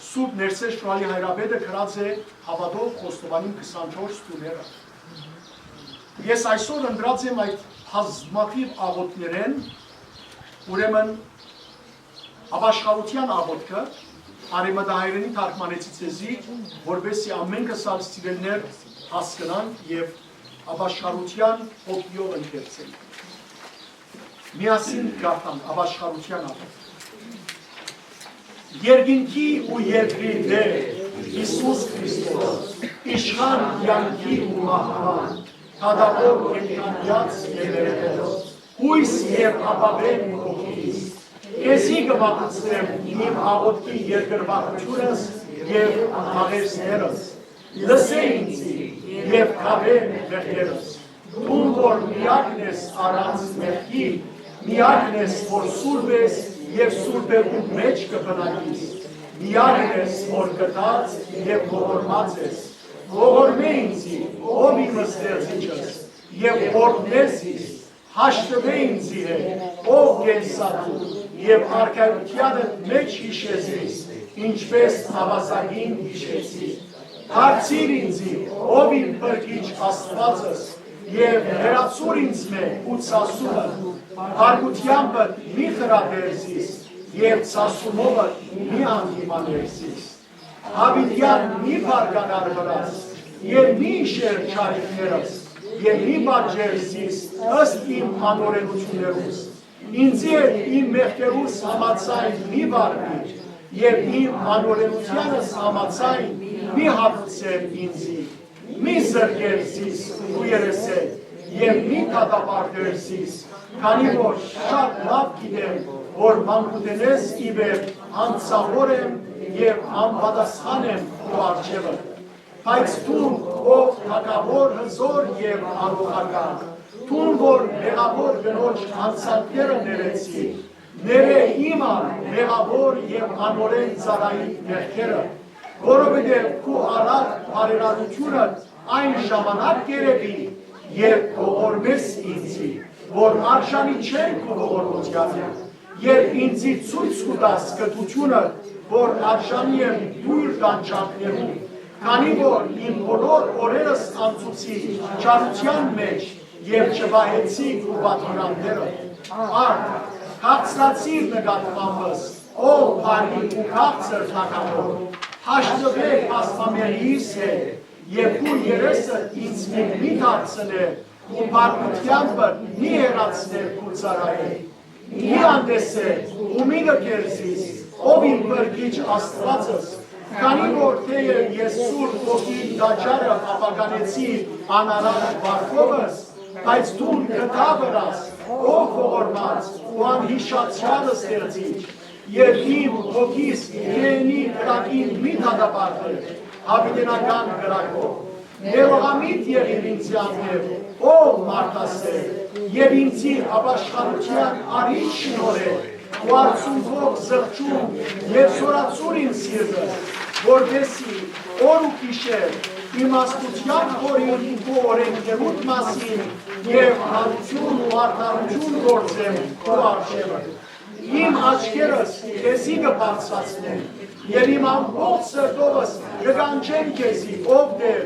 Սուրբ Ներսէ Շնորհալի Հայրապետը գրած է հաւատով խոստովանիմ քսանչորս տուները։ Ես այսօր ընտրած եմ այդ բազմաթիւ աղօթքներէն, ուրեմն, ապաշխարութեան աղօթքը, արեւմտահայերէնի թարգմանեցի ձեզի, որպեսզի ամենքս ալ սիրելիներ հասկնանք եւ ապաշխարութեան հոգիով ընթերցենք։ Միասին կարդանք ապաշխարութեան աղօթքը։ Երկինքի ու երկրի Տեր Յիսուս Քրիստոս, իշխան կեանքի ու մահուան, դատաւոր կենդանեաց եւ երեխեաց, յոյս եւ ապաւէն հոգիս, քեզի կը մատուցեմ իմ աղօթքի երկրպագութիւնս եւ աղերսներս։ Լսէ ինձի եւ կաւէ մեղքերս։ Դուն որ միակն ես առանց մեղքի, միակն ես որ սուրբ ես եւ սուրբերուն մէջ կը բնակիս, միակն ես որ կթած եւ ողորմած ես։ Ողորմէ ինձի, ով իմ ստեղծիչս, եւ օրհնէ զիս, հաշտուէ ինձի հետ, ով կենսատու, Եւ արքայութեանդ մէջ յիշեցի, ինչպէս աւազակին յիշեցի։ Դարձիր ինծի, ով իմ փրկիչ Աստուածս, եւ հեռացուր ինձմէ քու ցասումը, փառքութեամբդ մի խրատեր զիս, եւ ցասումովդ մի անդիմաներ զիս։ Յաւիտեան մի բարկանար վրաս, եւ մի յիշեր չարիքներս, եւ մի պատժեր զիս ըստ իմ անօրէնութիւններուս։ Ինծի հետ իմ մեղքերուս համաձայն մի վարուիր, եւ իմ անօրէնութեանս համաձայն մի հատուցեր ինծի։ Մի զրկեր զիս քու երեսէ, եւ մի դատապարտեր զիս, քանի որ շատ լաւ գիտեմ, որ մանկութենէս ի վեր անցաւոր եմ եւ անպատասխան եմ քու առջեւը։ Բայց դուն, ով թագաւոր, հզոր եւ անողական, դուն, որ մեղաւոր կնոջ յանցանքները ներեցի, ներէ իմ ալ մեղաւոր եւ անօրէն ծառայի մեղքերը, որովհետեւ քու առատ բարերարութիւնդ այն ժամանակ կ'երեւի, երբ ողորմես ինծի, որ արժանի չեմ քու ողորմութեանը, երբ ինծի ցոյց կու տաս կտութիւնը, որ արժանի եմ դոյր տանջանքներուն, քանի որ իմ բոլոր օրերս անցուցի չարութեան մէջ եւ չվահեցի քու պատուիրանները։ Արդ, քաղցրացիր նկատմամբս, ով բարի ու քաղցր թագաւոր, հաշտուէ բազմամեղիս հետ, եւ քու երեսը ինձ մի դարձնէ ու բարկութեամբը մի հեռացներ քու ծառայէ։ Մի անտեսէ ու մի լքեր զիս, ով իմ փրկիչ Աստուածս, քանի որ թէեւ ես Սուրբ Հոգին տաճարը ապականեցի անարատ վարքովս, բայց դուն գտա վրաս, ով ողորմած ու անհիշացեալ ստեղծիչ, եւ իմ հոգիս գեհենի կրակին մի դատապարտեր, յաւիտենական կրակով։ Ներողամիտ եղիր ինձի հանդէպ, ով մարդասէր, եւ ինձի ապաշխարութեան արիչ շնորհեր ու արցունքով զղջում եւ զօրացուր իմ սիրտը, որպէսզի օր ու գիշեր իմաստութեան խորհին քու օրէնքներուդ մասին եւ բարութիւն ու արդարութիւն գործեմ քու առջեւը։ Իմ աչքերս քեզի կը բարձրացնեմ եւ իմ ամբողջ սրտովս կը կանչեմ քեզի, ով Տէր,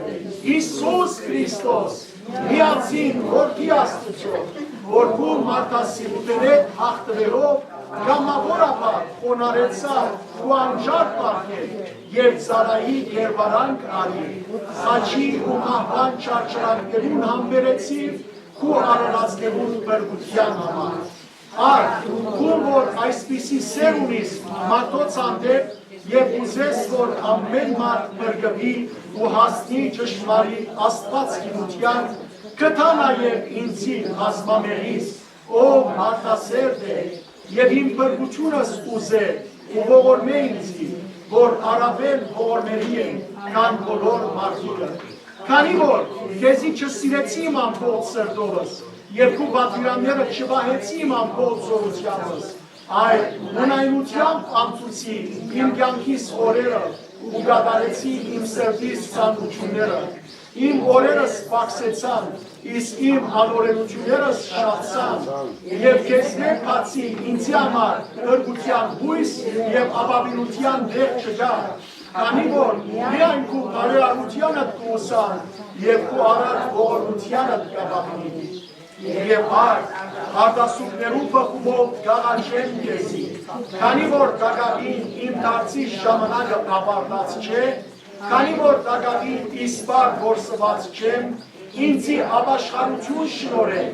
Յիսուս Քրիստոս, միածին Որդի Աստուծոյ, որ քու մարդասիրութենէդ յաղթուելով կամաւորաբար խոնարհեցայ քու անջատ պարտքէն եւ ծառայի կերպարանք առիր, խաչի ու մահուան չարչարանքներուն համբերեցիր քու արարածներուն փրկութեան համար։ Արդ, դուն որ այսպիսի սէր ունիս մարդոց հանդէպ եւ ուզես, որ ամէն մարդ փրկուի ու հասնի ճշմարիտ աստուածգիտութեան, գտա նաեւ ինձի բազմամեղիս, ով մարդասէր է եւ իմ փրկութիւնս ուզէ ու ողորմէ ինձի, որ առաւել ողորմելի եմ, քան բոլոր մարդիկը։ Քանի որ քեզի չսիրեցի իմ ամբողջ սրտովս եւ քու պատուիրանները չվահեցի իմ ամբողջ զօրութեանս, այլ մունայնութեամբ անցուցի իմ կեանքիս օրերը ու կատարեցի իմ սրտիս ծանրութիւնները։ Իմ օրերս պակսեցան, իսկ իմ անօրէնութիւններս շատցան, եւ քեզմէ բացի ինձի համար փրկութեան յոյս եւ ապաւինութեան տեղ չկայ, քանի որ միայն քու բարերարութեանդ կ'ուսան եւ քու առատ ողորմութեանդ կ'ապաւինին։ Եւ արդ, արտասուքներու բխումով կ'աղաչեմ քեզի, քանի որ տակաւին իմ դարձի ժամանակը աւարտած չէ, քանի որ տակաւին իսպառ որսուած չեմ, ինծի ապաշխարութիւն շնորհէ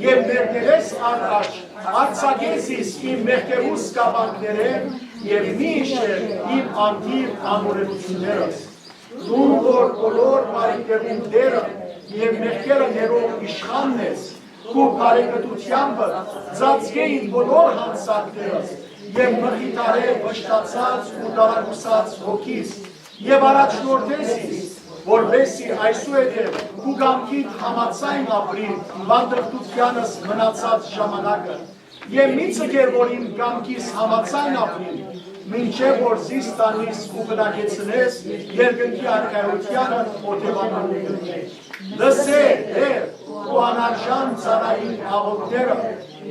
եւ մեռնելէս առաջ արձակէ զիս իմ մեղքերուս կապանքներէն եւ մի յիշեր իմ անդիր անօրէնութիւններս։ Դուն որ բոլոր բարիքներուն Տէրը եւ մեղքերը ներող իշխանն ես, քու բարեկտութեամբը ծածկէ իմ բոլոր յանցանքներս եւ մխիթարէ վշտացած ու տարակուսած հոգիս, եւ առաջնորդէ զիս, որպէսզի այսուհետեւ քու կամքիդ համաձայն ապրիմ բանտըղտութեանս մնացած ժամանակը, եւ մի ձգեր, որ իմ կամքիս համաձայն ապրիմ, մինչեւ որ զիս տանիս ու բնակեցնես երկնքի արքայութեանը օթեւաններուն մէջ։ Լսէ, Տէր, քու անարժան ծառային աղօթքները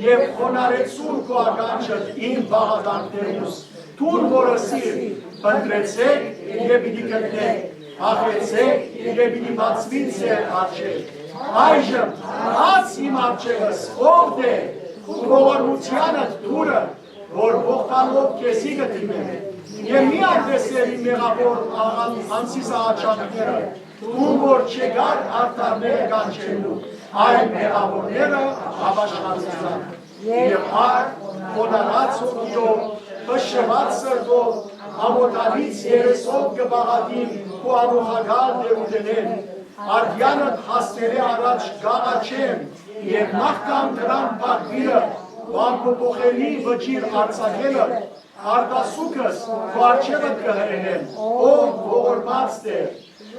եւ խոնարհեցուր քու ականջդ իմ պաղատանքներուս։ Դուն որ ըսիր. «Փնտռեցէք եւ պիտի գտնէք, փախեցէք եւ պիտի բացուի ձեր առջեւ»։ Այժմ, բաց իմ առջեւս, ո՛վ Տէր, քու ողորմութեանդ դուռը, որ ողբալով քեզի կը դիմեմ։ Եւ մի անտեսեր իմ մեղաւոր աղան անսիս աղաչանքները, դուն որ չեկար արդարները կանչելու, այլ մեղաւորները՝ ապաշխարութեան։ Եւ ա՛յ, խոնարհած հոգիով, փշուած սրտով, ամոթալից երեսով կը պաղատիմ քու անուխակալ տէրութենէն, արդեանդ հասնելէ առաջ կ'աղաչեմ եւ նախքան դրան փակուիլը ու անփոփոխելի վճիռ արձակելը, արտասուքս քու առջեւդ կը հրհրեմ, ո՛վ ողորմած Տէր,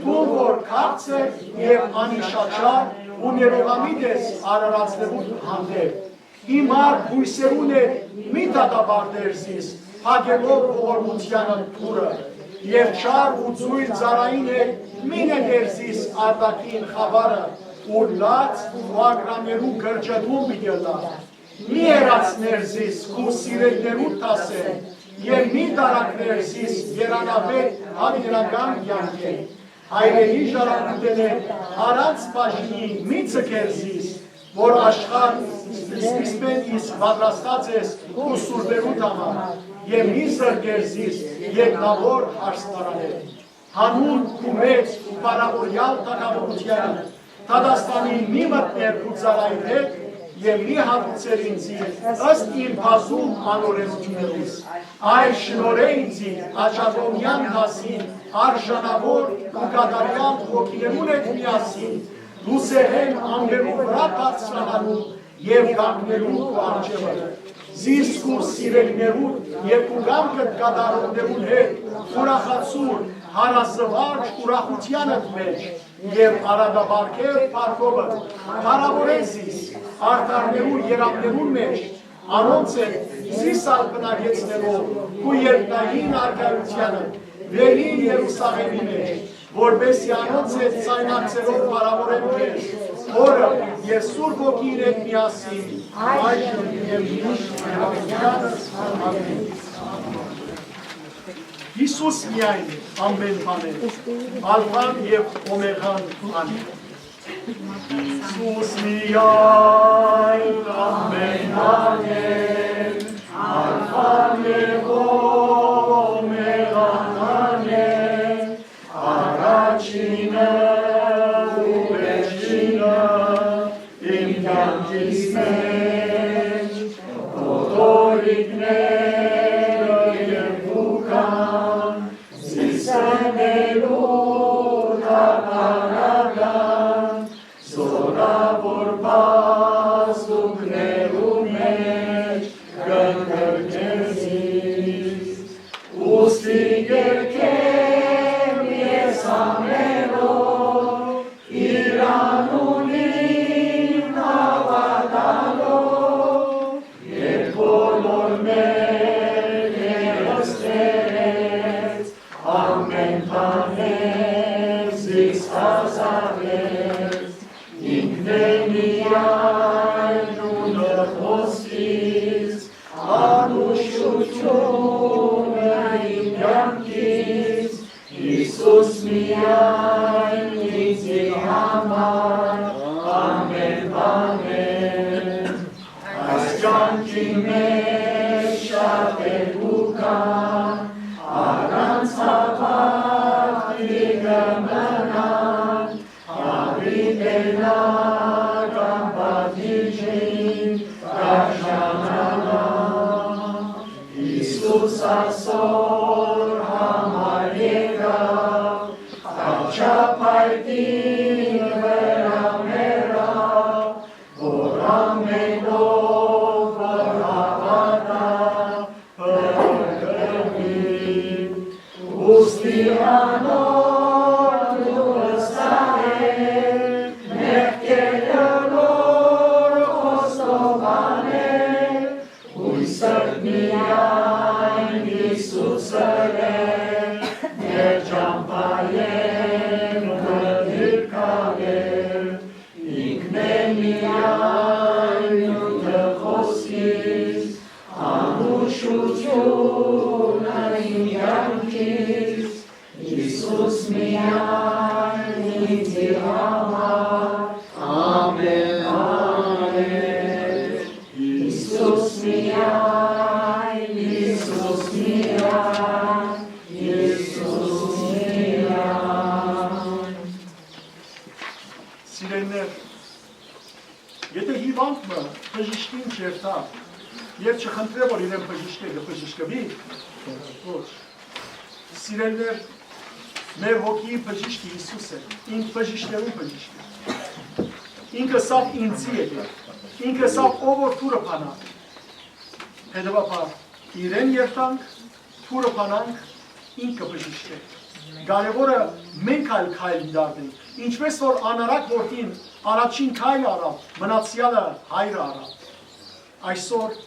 դուն որ քաղցր եւ անիշաչար ու ներողամիտ ես արարածներուդ հանդէպ։ Իմ արդ բոյսերուն հետ մի դատապարտեր զիս, փակելով ողորմութեանդ դուռը, եւ չար ու ծոյլ ծառային հետ մի նետեր զիս արտաքին խաւարը, ուր լաց ու ակրաներու կրճտում պիտի ըլլայ։ Մի հեռացներ զիս քու սիրելիներուդ դասէն եւ մի տարակներ զիս երանաւէտ հաւիտենական կեանքէն։ Հայրենի ժառանգութենէ առանց բաժնի մի ձգեր զիս, որ աշխարհ սկիզբէն իսկ պատրաստած ես քու սուրբերուդ համար, եւ մի զրկեր զիս եկնաւոր հարսանիքէն։ Յանուն քու մեծ ու փառաւորեալ թագաւորութեանը դատաստանին մի մտներ քու ծառայիդ հետ եւ մի հարուցեր ինծի ըստ իմ բազում անօրենութիւններուս, այլ շնորհէ ինծի աջակողմեան դասին արժանաւոր ու կատարեալ հոգիներուն հետ միասին լուսերէն ամպերու վրայ բարձրանալու եւ կանգնելու քու առջեւը։ Զիս քու սիրելիներուն եւ քու կամքդ կատարողներուն հետ ուրախացուր հարազվարճ ուրախութեանդ մէջ եւ արատապարգեւ փառքովդ փառաւորե զիս արդարներու երամներուն մէջ, անոնց հետ զիս ալ բնակեցնելով քու երկնային արքայութեանը, վերին Երուսաղէմի մէջ, որպէս զի անոնց հետ ձայնագծելով փառաւորեմ քեզ, Հօրը եւ Սուրբ Հոգին հետ միասին, այժմ եւ միշտ։ Ամէն։ Յիսուս միայն ամէն բան է, ալֆան եւ օմեգան ան է։ Յիսուս միայն ամէն բան է, ալֆան եւ օմեգան ան է, առաջինը ու վերջինը իմ կեանքիս մէջ, փոթորիկները երբու կան, զիս ընելու թափառական, զօրաւոր բազուկներու մէջ կ'ընկղմեմ զիս։ Ուստի կ'երգեմ ես ամէն օր, իր անունին հաւատալով, երբ բոլոր մեղերս ներեց, ամէն բանէն զիս ազատեց, ինքն է միայն նունը խօսքիս, անուշութիւնը իմ կեանքիս, Յիսուս միայն ինծի համար ամէն բան է։ Այս կեանքի մէջ շատեր կու գան, առանց հաւատքի կը մնան, հաւիտենական պատիժին կ'արժանանան։ Յիսուս ասոր համար եկաւ, խաչապայտին վրայ մեռաւ, որ ամէն ով որ հաւատայ, փրկուի։ Ուստի անոր դու վստահ ես, մեղքերն անոր խոստովան ես, յուսը միայն Յիսուսը է, մեր ճամբայէն մտիր քալէ։ երթայ եւ չխնդրէ, որ իրեն բժշկէ, կը բժշկուի։ Ոչ։ Սիրելիներ, մեր հոգիի բժիշկը Յիսուս է, ինք բժիշկներուն բժիշկը։ Ինքը ըսաւ. «Ինծի եկէք»։ Ինքը ըսաւ. «Ով որ դուռը բանայ»։ Հետեւաբար, իրեն երթանք, դուռը բանանք, ինքը բժիշկէ։ Կարեւորը մենք ալ քայլ դառնանք, ինչպես որ անառակ որդին առաջին քայլը առաւ, մնացեալը հայրը առաւ։ Այսօր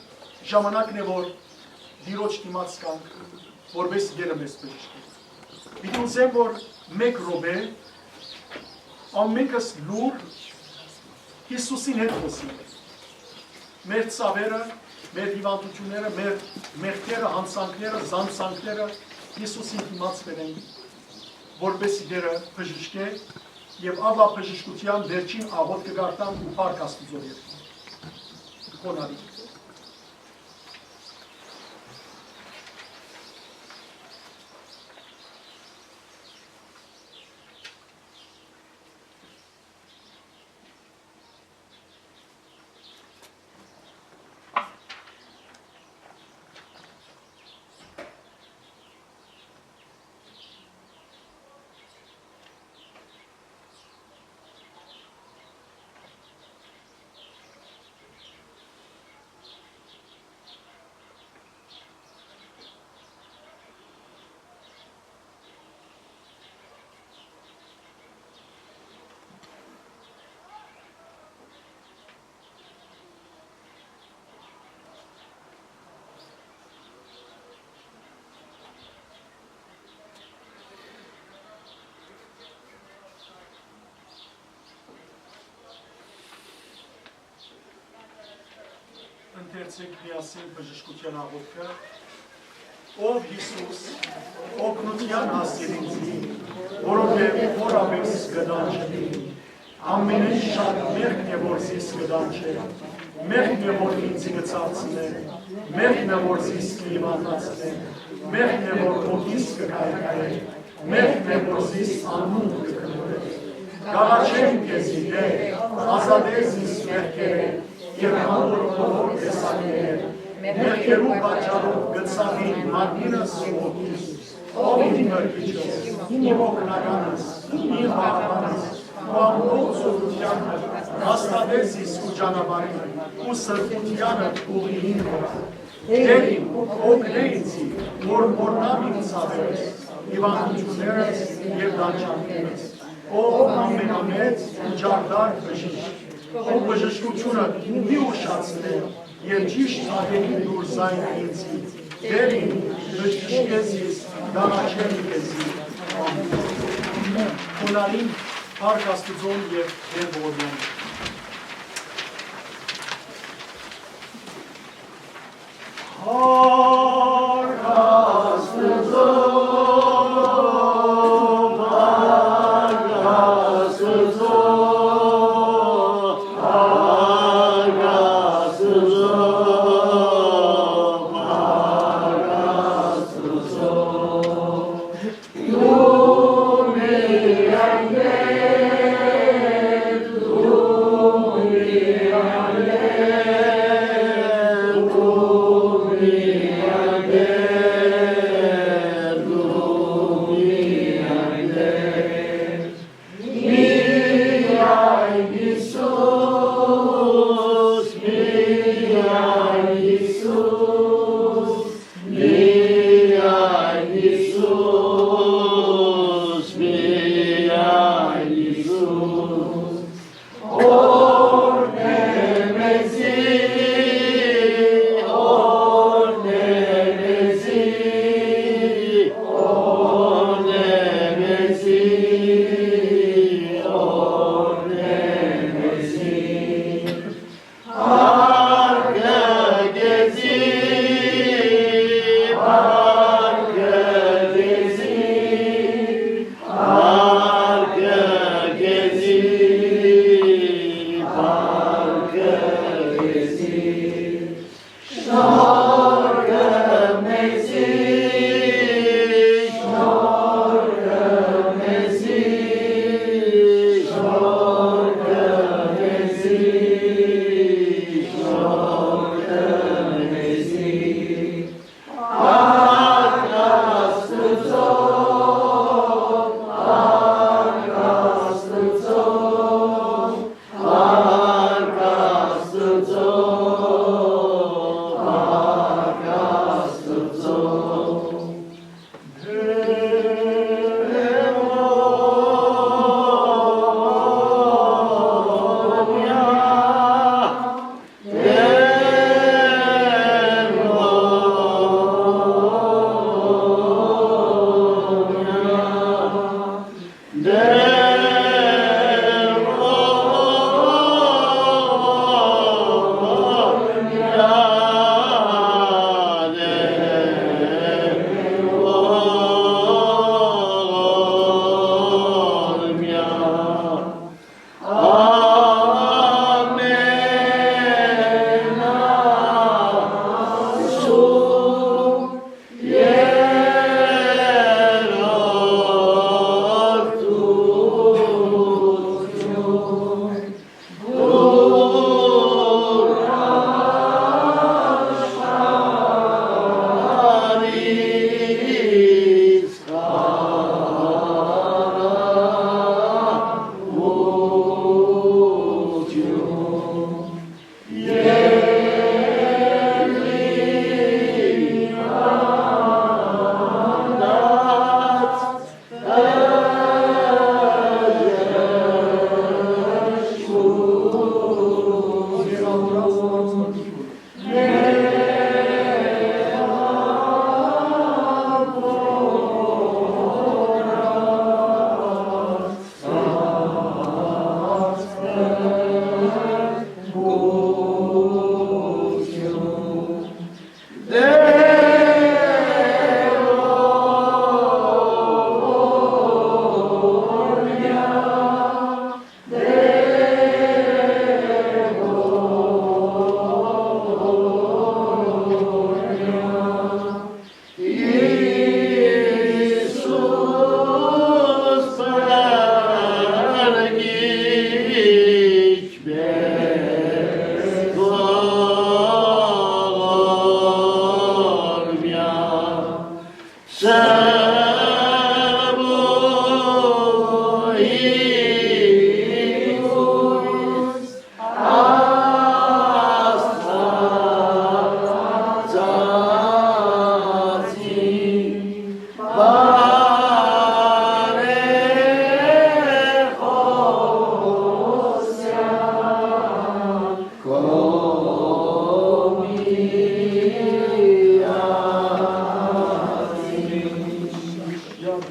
ժամանակն է, որ Տիրոջ դիմաց գանք, որպէս Տէրը մեզ բժշկէ։ Պիտի ուզեմ, որ մէկ րոպէ ամենքս լուռ Յիսուսին հետ խօսենք։ Մեր ցաւերը, մեր հիւանդութիւնները, մեր մեղքերը, յանցանքները, զանցանքները Յիսուսին դիմաց բերենք, որպէս Տէրը բժշկէ, եւ աբա բժշկութեան վերջին աղօթքը կ'արթանք ու փառք Աստուծոյ երթանք։ Խոնարհի։ Ընթերցենք միասին բժշկութեան աղօթքը։ Ով Յիսուս, օգնութեան հասցիր ինծի, որովհետեւ խորապէս կը տանջեմ։ Ամենէն շատ մեղքն է, որ զիս կը տանջէ, մեղքն է, որ ինծի կը ցաւցնէ, մեղքն է, որ զիս կը հիւանդացնէ, մեղքն է, որ հոգիս կը քայքայէ, մեղքն է, որ զիս անմունք կը քննէ։ Կ'աղաչեմ քեզի, Տէր, ազատէ զիս մեղքերէն եւ հանդուրժ բոլոր տեսակներէն։ Մեղքերու պատճառով կը ցաւին մարմինս ու հոգիս։ Ով իմ փրկիչս, իմ օգնականս, իմ պահապանս, ու ամբողջ սուրբութեանդ հաստատէ զիս քու ճանապարհին ու սրբութեանդ ուղիին վրայ։ Տէր իմ, օգնէ ինծի, որ մոռնամ իմ ցաւերս, հիւանդութիւններս եւ տանջանքներս։ Ով ամենամեծ ու ճարտար բժիշկ, քու բժշկութիւնդ մի ուշացնէ եւ ճիշդ ատենին դուր զայն ինձի։ Տէր իմ, բժշկէ զիս, կ'աղաչեմ քեզի։ Ամէն։ Խոնարհին փառք Աստուծոյ եւ Տէր ողորմեան։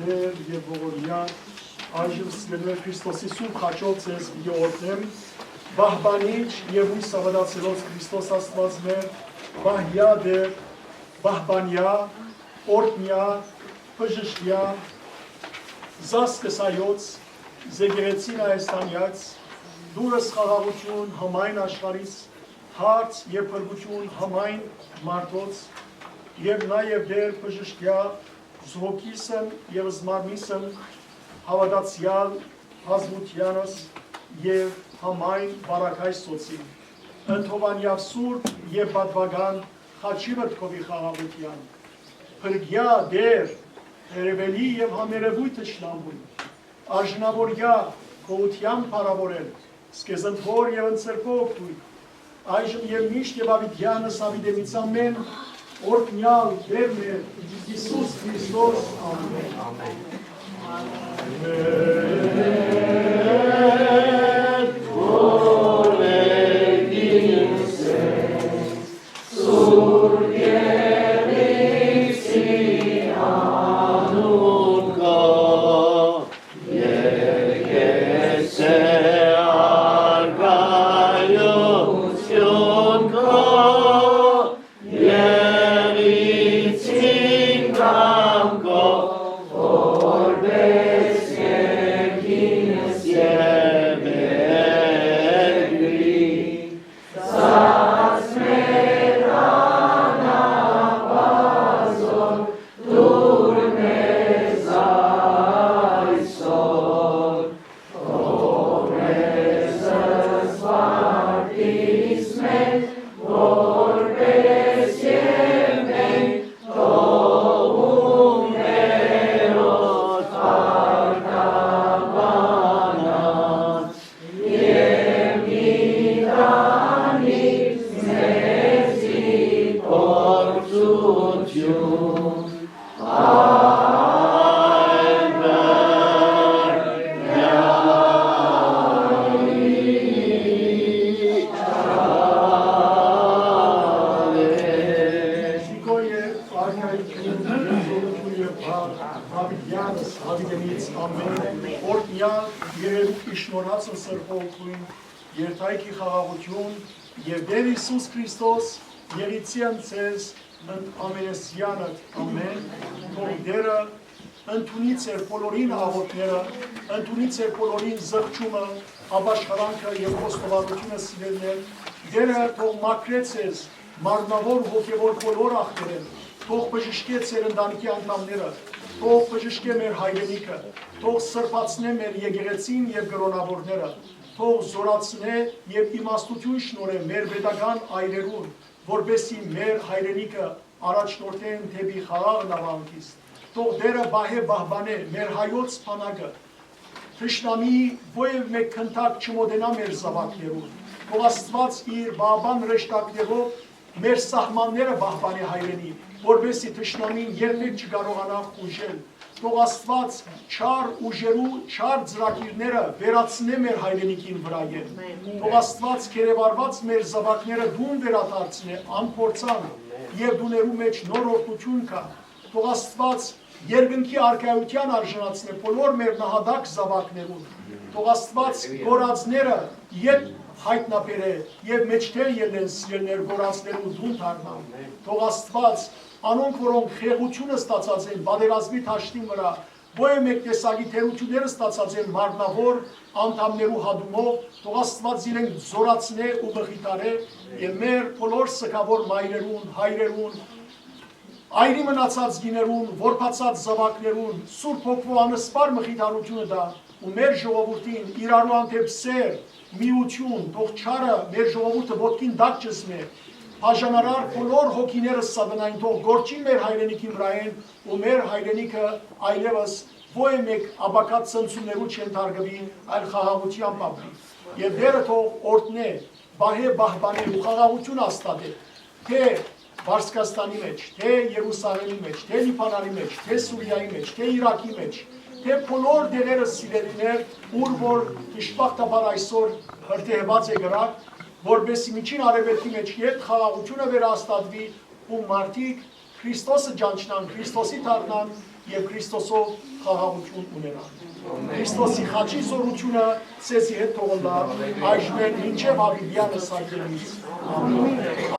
Տէր եւ ողորմեան, այժմ սիրելիներ Քրիստոսի սուրբ խաչով ձեզ պիտի օրհնեմ։ Պահպանիչ եւ յոյս հաւատացելոց Քրիստոս Աստուած մեր, պահեայ Տէր, պահպանեայ, օրհնեայ, բժշկեայ, զազկս հայոց, զեկեղեցին հայաստանեայց, տուրս խաղաղութիւն համայն աշխարհիս, հարց եւ փրկութիւն համայն մարդոց, եւ նաեւ Տէր բժշկեայ զոհոքիսն եւ զմարմիսն, հաւատացեալ բազմութեանս եւ համայն բարակայ սոցին, ընդհովանեայ սուրբ եւ պատուական խաչի մտքովի խաղաղութեան, փրկեայ Տէր, երևելի եւ համերեւոյթ թշնամուն, արժանաւորեայ գոհութեան փառաւորել, զքեզ ընթոր եւ ընթրփող դույն, այժմ եւ միշտ եւ աւիտեանս աւիտենից ամէն, օրհնեալ Տէր մեր Յիսուս Քրիստոս։ Ամէն։ Շնորհակալութիւն եւ զորութիւն եւ փառք Դաւիդեանս, Դաւիդենից, ամէն։ Օրհնեալ երերուկի շնորհացն սրբոյ գոյն, երթայքի խաղաղութիւն եւ Տէր Յիսուս Քրիստոս եղիցի անձ ձեզ ընդ ամենեսեանը, ամէն։ Թող Տէրը ընդունի ձեր բոլորին աղօթքները, ընդունի ձեր բոլորին զղջումը, ապաշխարանքը եւ խոստովանությունը, սիրելիներ։ Տէրը թող մաքրէ ձեզ մարմնաւոր, հոգեւոր բոլոր ախտերէն, թող բժշկէ ձեր ընտանիքի անդամները, թող բժշկէ մեր հայրենիքը, թող սրբացնէ մեր եկեղեցին եւ կրօնաւորները, թող զորացնէ եւ իմաստութիւն շնորհէ մեր պետական այրերուն, որպէս զի մեր հայրենիքը առաջնորդեն դէպի խաղաղ նաւահանգիստ։ Թող Տէրը պահէ պահպանէ մեր հայոց բանակը, թշնամի որեւէ մէկ գնդակ չմոտենայ մեր զաւակներուն։ Թող Աստուած իր պահապան հրեշտակներով մեր սահմանները պահպանէ հայրենի, որպէս զի թշնամին երբեք չկարողանայ խուժել։ Թող Աստուած չար ուժերու չար ծրագիրները վերացնէ մեր հայրենիքին վրայէն։ Թող Աստուած գերեվարուած մեր զաւակները տուն վերադարձնէ անփորձանք եւ տուներու մէջ նոր օրհնութիւն գայ։ Թող Աստուած երկնքի արքայութեան արժանացնէ բոլոր մեր նահատակ զաւակներուն։ Թող Աստուած կորածները ետ յայտնաբերէ եւ մէջտեղ ելլեն, սիրելիներ, կորածներուն տուն դառնան։ Թող Աստուած անոնք, որոնք խեղութիւնը ստացած են պատերազմի դաշտին վրայ, որեւէ մէկ տեսակի թերութիւնները ստացած են մարմնաւոր անդամներու յատումով, թող Աստուած իրենք զորացնէ ու մխիթարէ եւ մեր բոլոր սգաւոր մայրերուն, հայրերուն, այրի մնացած կիներուն, որբացած զաւակներուն Սուրբ Հոգւոյ անսպառ մխիթարութիւնը տայ ու մեր ժողովուրդին իրարու հանդէպ սեր, միութիւն, թող չարը մեր ժողովուրդը ոտքին տակ չզնէ, բաժանարար բոլոր հոգիները սատանային, թող գործին մեր հայրենիքին վրայեն ու մեր հայրենիքը այլևս ոյ մէկ ապագայ ցնցումներու չենթարկուի, այլ խաղաղութեամբ ապրի։ Եւ Տէրը թող օրհնէ, պահէ, պահպանէ ու խաղաղութիւն հաստատէ, թէ Պարսկաստանի մէջ, թէ Երուսաղէմի մէջ, թէ Լիբանանի մէջ, թէ Սուրիայի մէջ, թէ Իրաքի մէջ, թէ բոլոր տեղերը, սիրելիներ, ուր որ դժբախտաբար այսօր հրդեհուած է կրակ, որպէսզի Միջին Արեւելքի մէջ յետ խաղաղութիւնը վերահաստատուի ու մարդիկ Քրիստոսը ճանչնան, Քրիստոսի դառնան եւ Քրիստոսով խաղաղութիւն ունենան։ Քրիստոսի խաչի զօրութիւնը ձեզի հետ թող ըլլայ այժմէն մինչեւ յաւիտեանս հայտնելիս։ Ամէն։